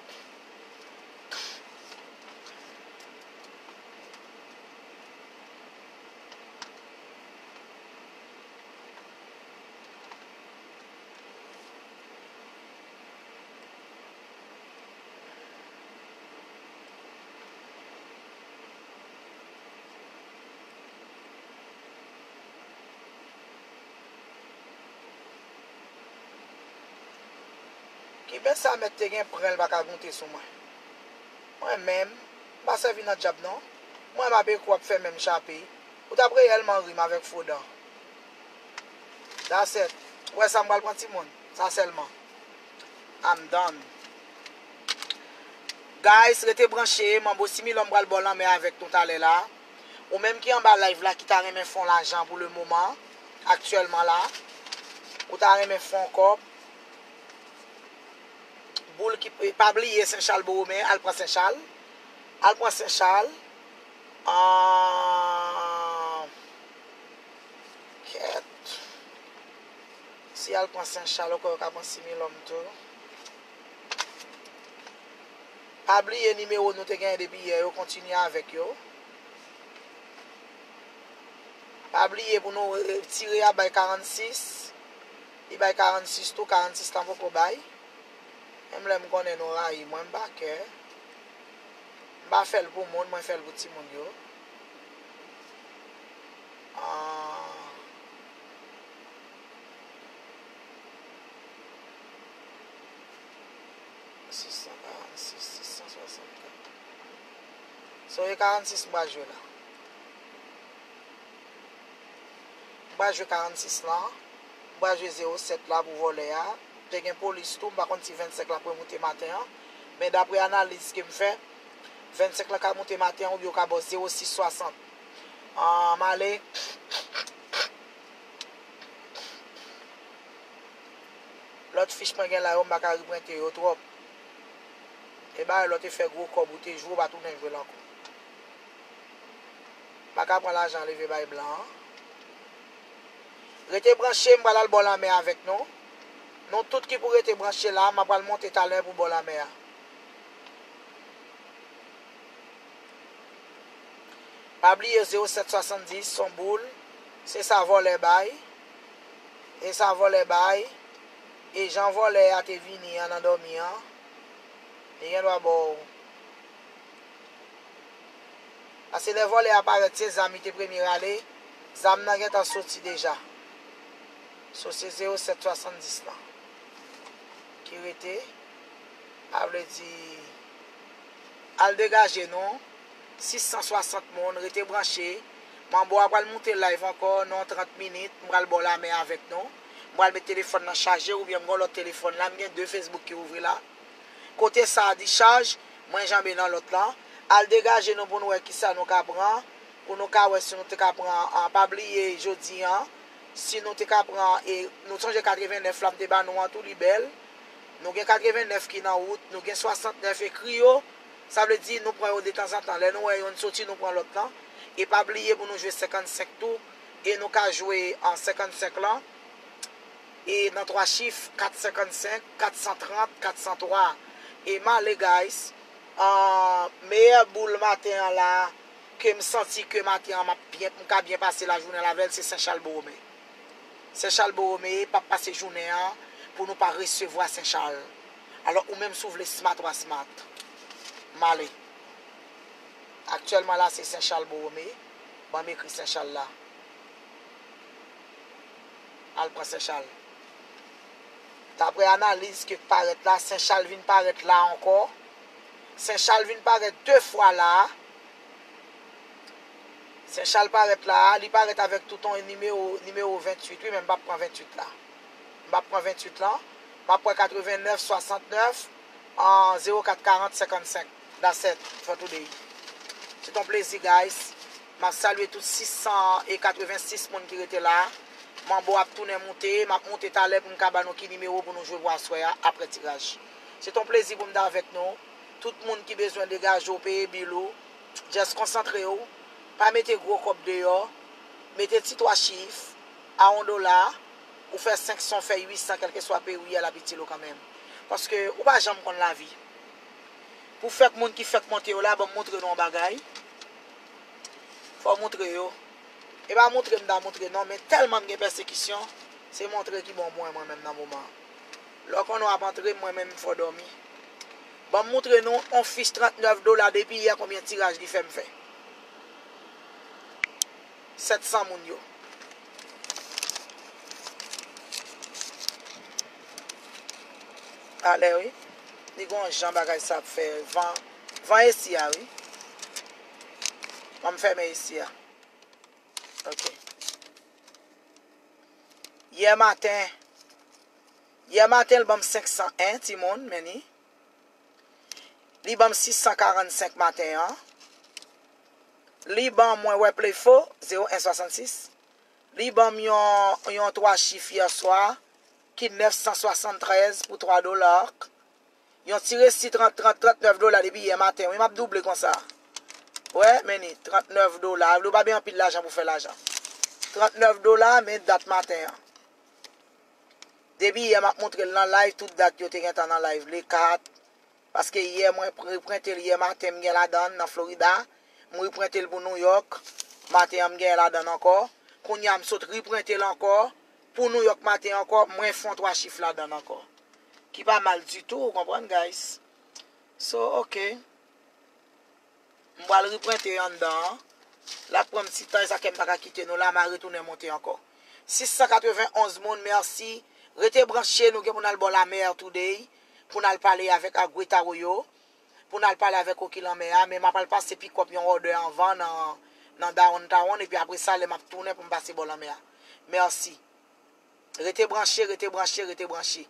Kiben sa mèt te gen pran l pa ka moute sou mwen. Mwen menm, m pa sèvi nan dyab non. Mwen m ap ekou ap fè menm chape. Ou t ap reyèlman ri m avèk fo dan. That's it. Ou wè sa m pral pran timoun. Sa sèlman. I'm done. Guys, rete branche. Manbo Similòm pral bò lanmè avèk nou talè la. Ou menm ki anba live la ki ta renmen fè yon lajan pou le moman, aktyèlman la, ou ta renmen fè yon kòb, boul ki, pa bliye Sen Chal Bowomen, al pran Sen Chal. Al pran Sen Chal. Ah, kèt. Si al pran Sen Chal, ou kwè yo ka pran Similòm tou? Pa bliye nimewo nou te genyen depi yè yo, kontinye avèk yo. Pa bliye pou nou retire a bay karannsis. Li bay karannsis tou, karannsis lan poko bay. Menm lè m konnen nou rayi mwen, m pa kè. M pa fè l pou moun, mwen fè l pou timoun yo. Ah. Sis san karannsis, sis san swasannkat. So, e karannsis m pral jwe la. M pral jwe karannsis lan. M pral jwe zewo sèt la pou vòlè a. Te gen polis tou, m pa konn si vennsenk la pou moute maten an. Men dapre analiz ke m fè, vennsenk la ka moute maten an oubyen yo ka ba w zewo sis swasant. Ah, m ale. Lòt fich mwen gen la yo, m pa ka reprente yo twòp. E bagay lè w te fè gwo kòb ou te jwe, ou pa tounen jwe l ankò. M pa ka pran lajan leve bay blan an. Rete branche, m pral al bò lanmè avèk nou. Nou tout ki pou rete branche la, m ap pral monte talè pou bò lanmè a. Pa bliye zewo sèt swasanndis, se yon boul. Se sa vòlè bay. E sa vòlè bay. E jan vòlè a te vini an nan dòmi an, li gen dwa ba w. Paske lè vòlè a parèt, se zam li te premye rale. Zam nan gentan soti deja. So, se zewo sèt swasanndis lan ki rete. Sa vle di, al degaje nou. Sis san swasant moun, rete branche. Manbo a pral moute live ankò nan trant minit. M pral ba w lamè avèk nou. M pral met telefòn nan chaje oubyen m gen yon lòt telefòn la. M gen de Facebook ki ouvri la. Kote sa a dichaj, mwen janbe nan lòt lan. Al degaje nou pou nou wè kisa nou ka pran. Pou nou ka wè si nou te ka pran, ah, pa bliye jodi an, si nou te ka pran, e nou sonje katrevennèf la m te ba nou an tou, li bèl. Nou gen katrevennèf ki nan wout, nou gen swasantnèf, ekri yo. Sa vle di nou pran yo detanzantan. Lè nou wè yonn soti, nou pran lòt lan. E pa bliye pou nou jwe senkannsenk tou. E nou ka jwe an senkannsenk lan. e nan twa chif, kat senkannsenk, kat san trant, kat san twa. E m ale, guys. Ah, meyè boul maten an la, ke m santi ke maten an m ap byen, m ka byen pase lajounen l avè l, se Sen Chal Bowome. Sen Chal Bowome p ap pase jounen an pou nou pa resevwa Sen Chal. Alò, ou menm si w vle smart, w a smart. M ale. Aktyèlman la, se Sen Chal Bowome. Ban m ekri Sen Chal la. Al pran Sen Chal. Daprè analiz ke parèt la, Sen Chal vin parèt la ankò. Sen Chal vin parèt de fwa la. Sen Chal parèt la, li parèt avèk tout yon nimewo, nimewo venntuit, wi, men m p ap pran venntuit la. M p ap pran venntuit lan. M ap pran katrevennèf, swasantnèf, an zewo kat karant, senkannsenk. That's it for today. Se t on plezi, guys. M ap salye tout sis san e katrevensis moun ki rete la. Manbo ap tounen moute, m ap moute talè pou m ka ba nou ki nimewo pou nou jwe pou aswè a, aprè tiraj. Se t on plezi pou m t avèk nou. Tout moun ki bezwen degaje w, peye bil ou, just konsantre w. Pa mete gwo kòb deyò. Mete ti twa chif a yon dola. Ou fè senk san, w fè uit san, kèlkeswa peyi w ye a, l ap itil ou kanmenm. Paske ou pa janm konn lavi. Pou fèk moun ki fèk monte yo la, ban m montre nou yon bagay. Fò w montre yo. E pa montre m ta montre non, men tèlman m gen pèsekisyon, se montre ki bon pou mwen, mwen menm nan moman an. Lè w konnen w ap antre m, mwen menm m fò dòmi. Ban m montre nou yon fich trannèf dola depi yè, konbyen tiraj li fè m fè. Sèt san moun yo. Alè wi. Li gon jan bagay sa ap fè van, van esi a wi. Ban m fèmen esi a. Ok. Yè maten, yè maten l ban m senk san en timoun, men ni. Li ban m sis san karannsenk maten an. Li ban mwen, wè play fo, zewo en swasannsis. Li ban m yon, yon twa chif yè swa, ki nèf san swasanntrèz pou twa dola. Yon ti resi trant, trant, trannèf dola depi yè maten. Wi, m ap double konsa. Wè, men ni, trannèf dola. Ou pa byen anpil lajan pou fè lajan. Trannèf dola, men dat maten an. Depi yè m ap montre l nan live, tout dat yo te gentan nan live. Le kat, paske yè mwen pre-, reprente l yè maten, m gen ladan l nan Florida. M reprente l pou Nouyòk, maten an m gen ladan l ankò. Kounye a m sot reprente l ankò pou Nouyòk maten ankò, mwen fè yon twa chif ladan l ankò. Ki pa mal ditou, ou konprann, guys? So, ok. M pral reprente anndan an. L ap pran m ti tan, e sa kè m pa ka kite nou la, m a retounen monte ankò. Sis san katrevenonz moun, mèsi. Rete branche, nou gen pou n al bò lamè today, pou n al pale avèk Agwetaro yo, pou n al pale avèk Koki Lanmè a, men m ap al pase pikòp yon òdè anvan nan, nan downtown, epi apre sa, lè m ap tounen pou m pase bò lanmè a. Mèsi. Rete branche, rete branche, rete branche.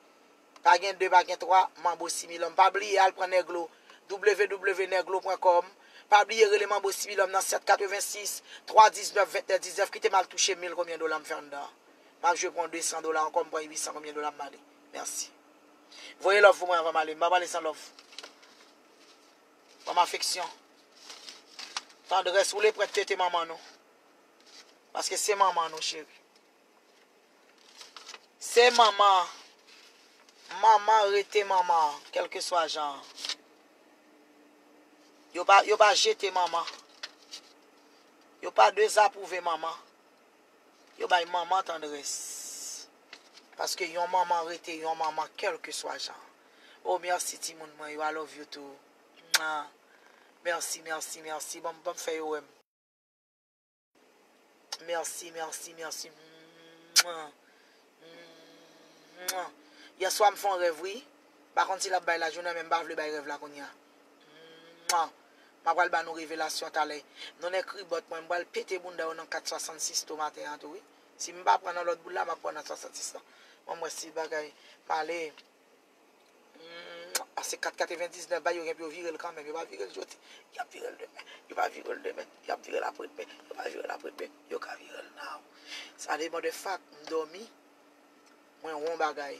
Pa gen de, pa gen twa, Manbo Similòm. Pa bliye al pran Nèglo, w w w nèglo pwen kòm. Pa bliye rele Manbo Similòm nan sèt katrevensis, twa diznèf, vennèf diznèf. Kite m al touche mil konbyen dola m fè anndan an. M ap jwe pran de san dola ankò, m pran uit san konbyen dola m ale. Mèsi. Voye love pou mwen anvan m ale. M pa pale san love. Ban m afeksyon. Tandrès, woule pwent tete manman nou. Paske se manman nou, cheri. Se manman. Manman rete manman, kèlkeswa jan an. Yo pa, yo pa jete manman. Yo pa dezapwouve manman. Yo bay manman tandrès. Paske yon manman rete yon manman, kèlkeswa jan an. Oh, mèsi timoun mwen yo, I love you too. Mwa. Mèsi, mèsi, mèsi. Ban m, ban m fè yo wè m. Mèsi, mèsi, mèsi. Mwa. Mwa. Yèswa m fè yon rèv, wi. M pa konn si l ap bay lajounen, men m pa vle bay rèv la kounye a. Mwa. M ap pral ba nou revelasyon talè. Non, nèg Kribòt mwen, m pral pete bounda yo nan kat swasannsis tou maten an tou, wi. Si m pa pran nan lòt boul la, m ap pran nan swasannsis lan. Mwen, m wè si bagay m ale. Hmm, a se kat katrevendiznèf bay yo gen pou yo vire l kanmenm. Yo pa vire l jodi. Y ap vire l demen. Yo pa vire l demen. Y ap vire l apre demen. Yo pa vire l apre demen. Yo ka vire l now. Sa de motherfuck, m dòmi. Mwen wè yon bagay.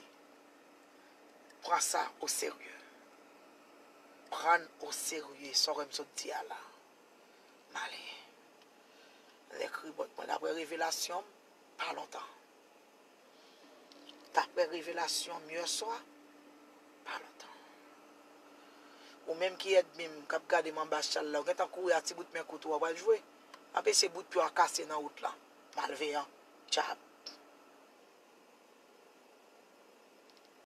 Pran sa o serye. Pran o serye. Sa w wè m sot di a la. M ale. Lè Kribòt mwen, daprè revelasyon m, pa lontan. Daprè revelasyon m yèswa, pa lontan. Ou menm ki èdmi m k ap gade m anba chal la, ou gentan kouri a ti bout men kout ou a pral jwe. Ap eseye bout pye w a kase nan wout la. Malveyan. Dyab.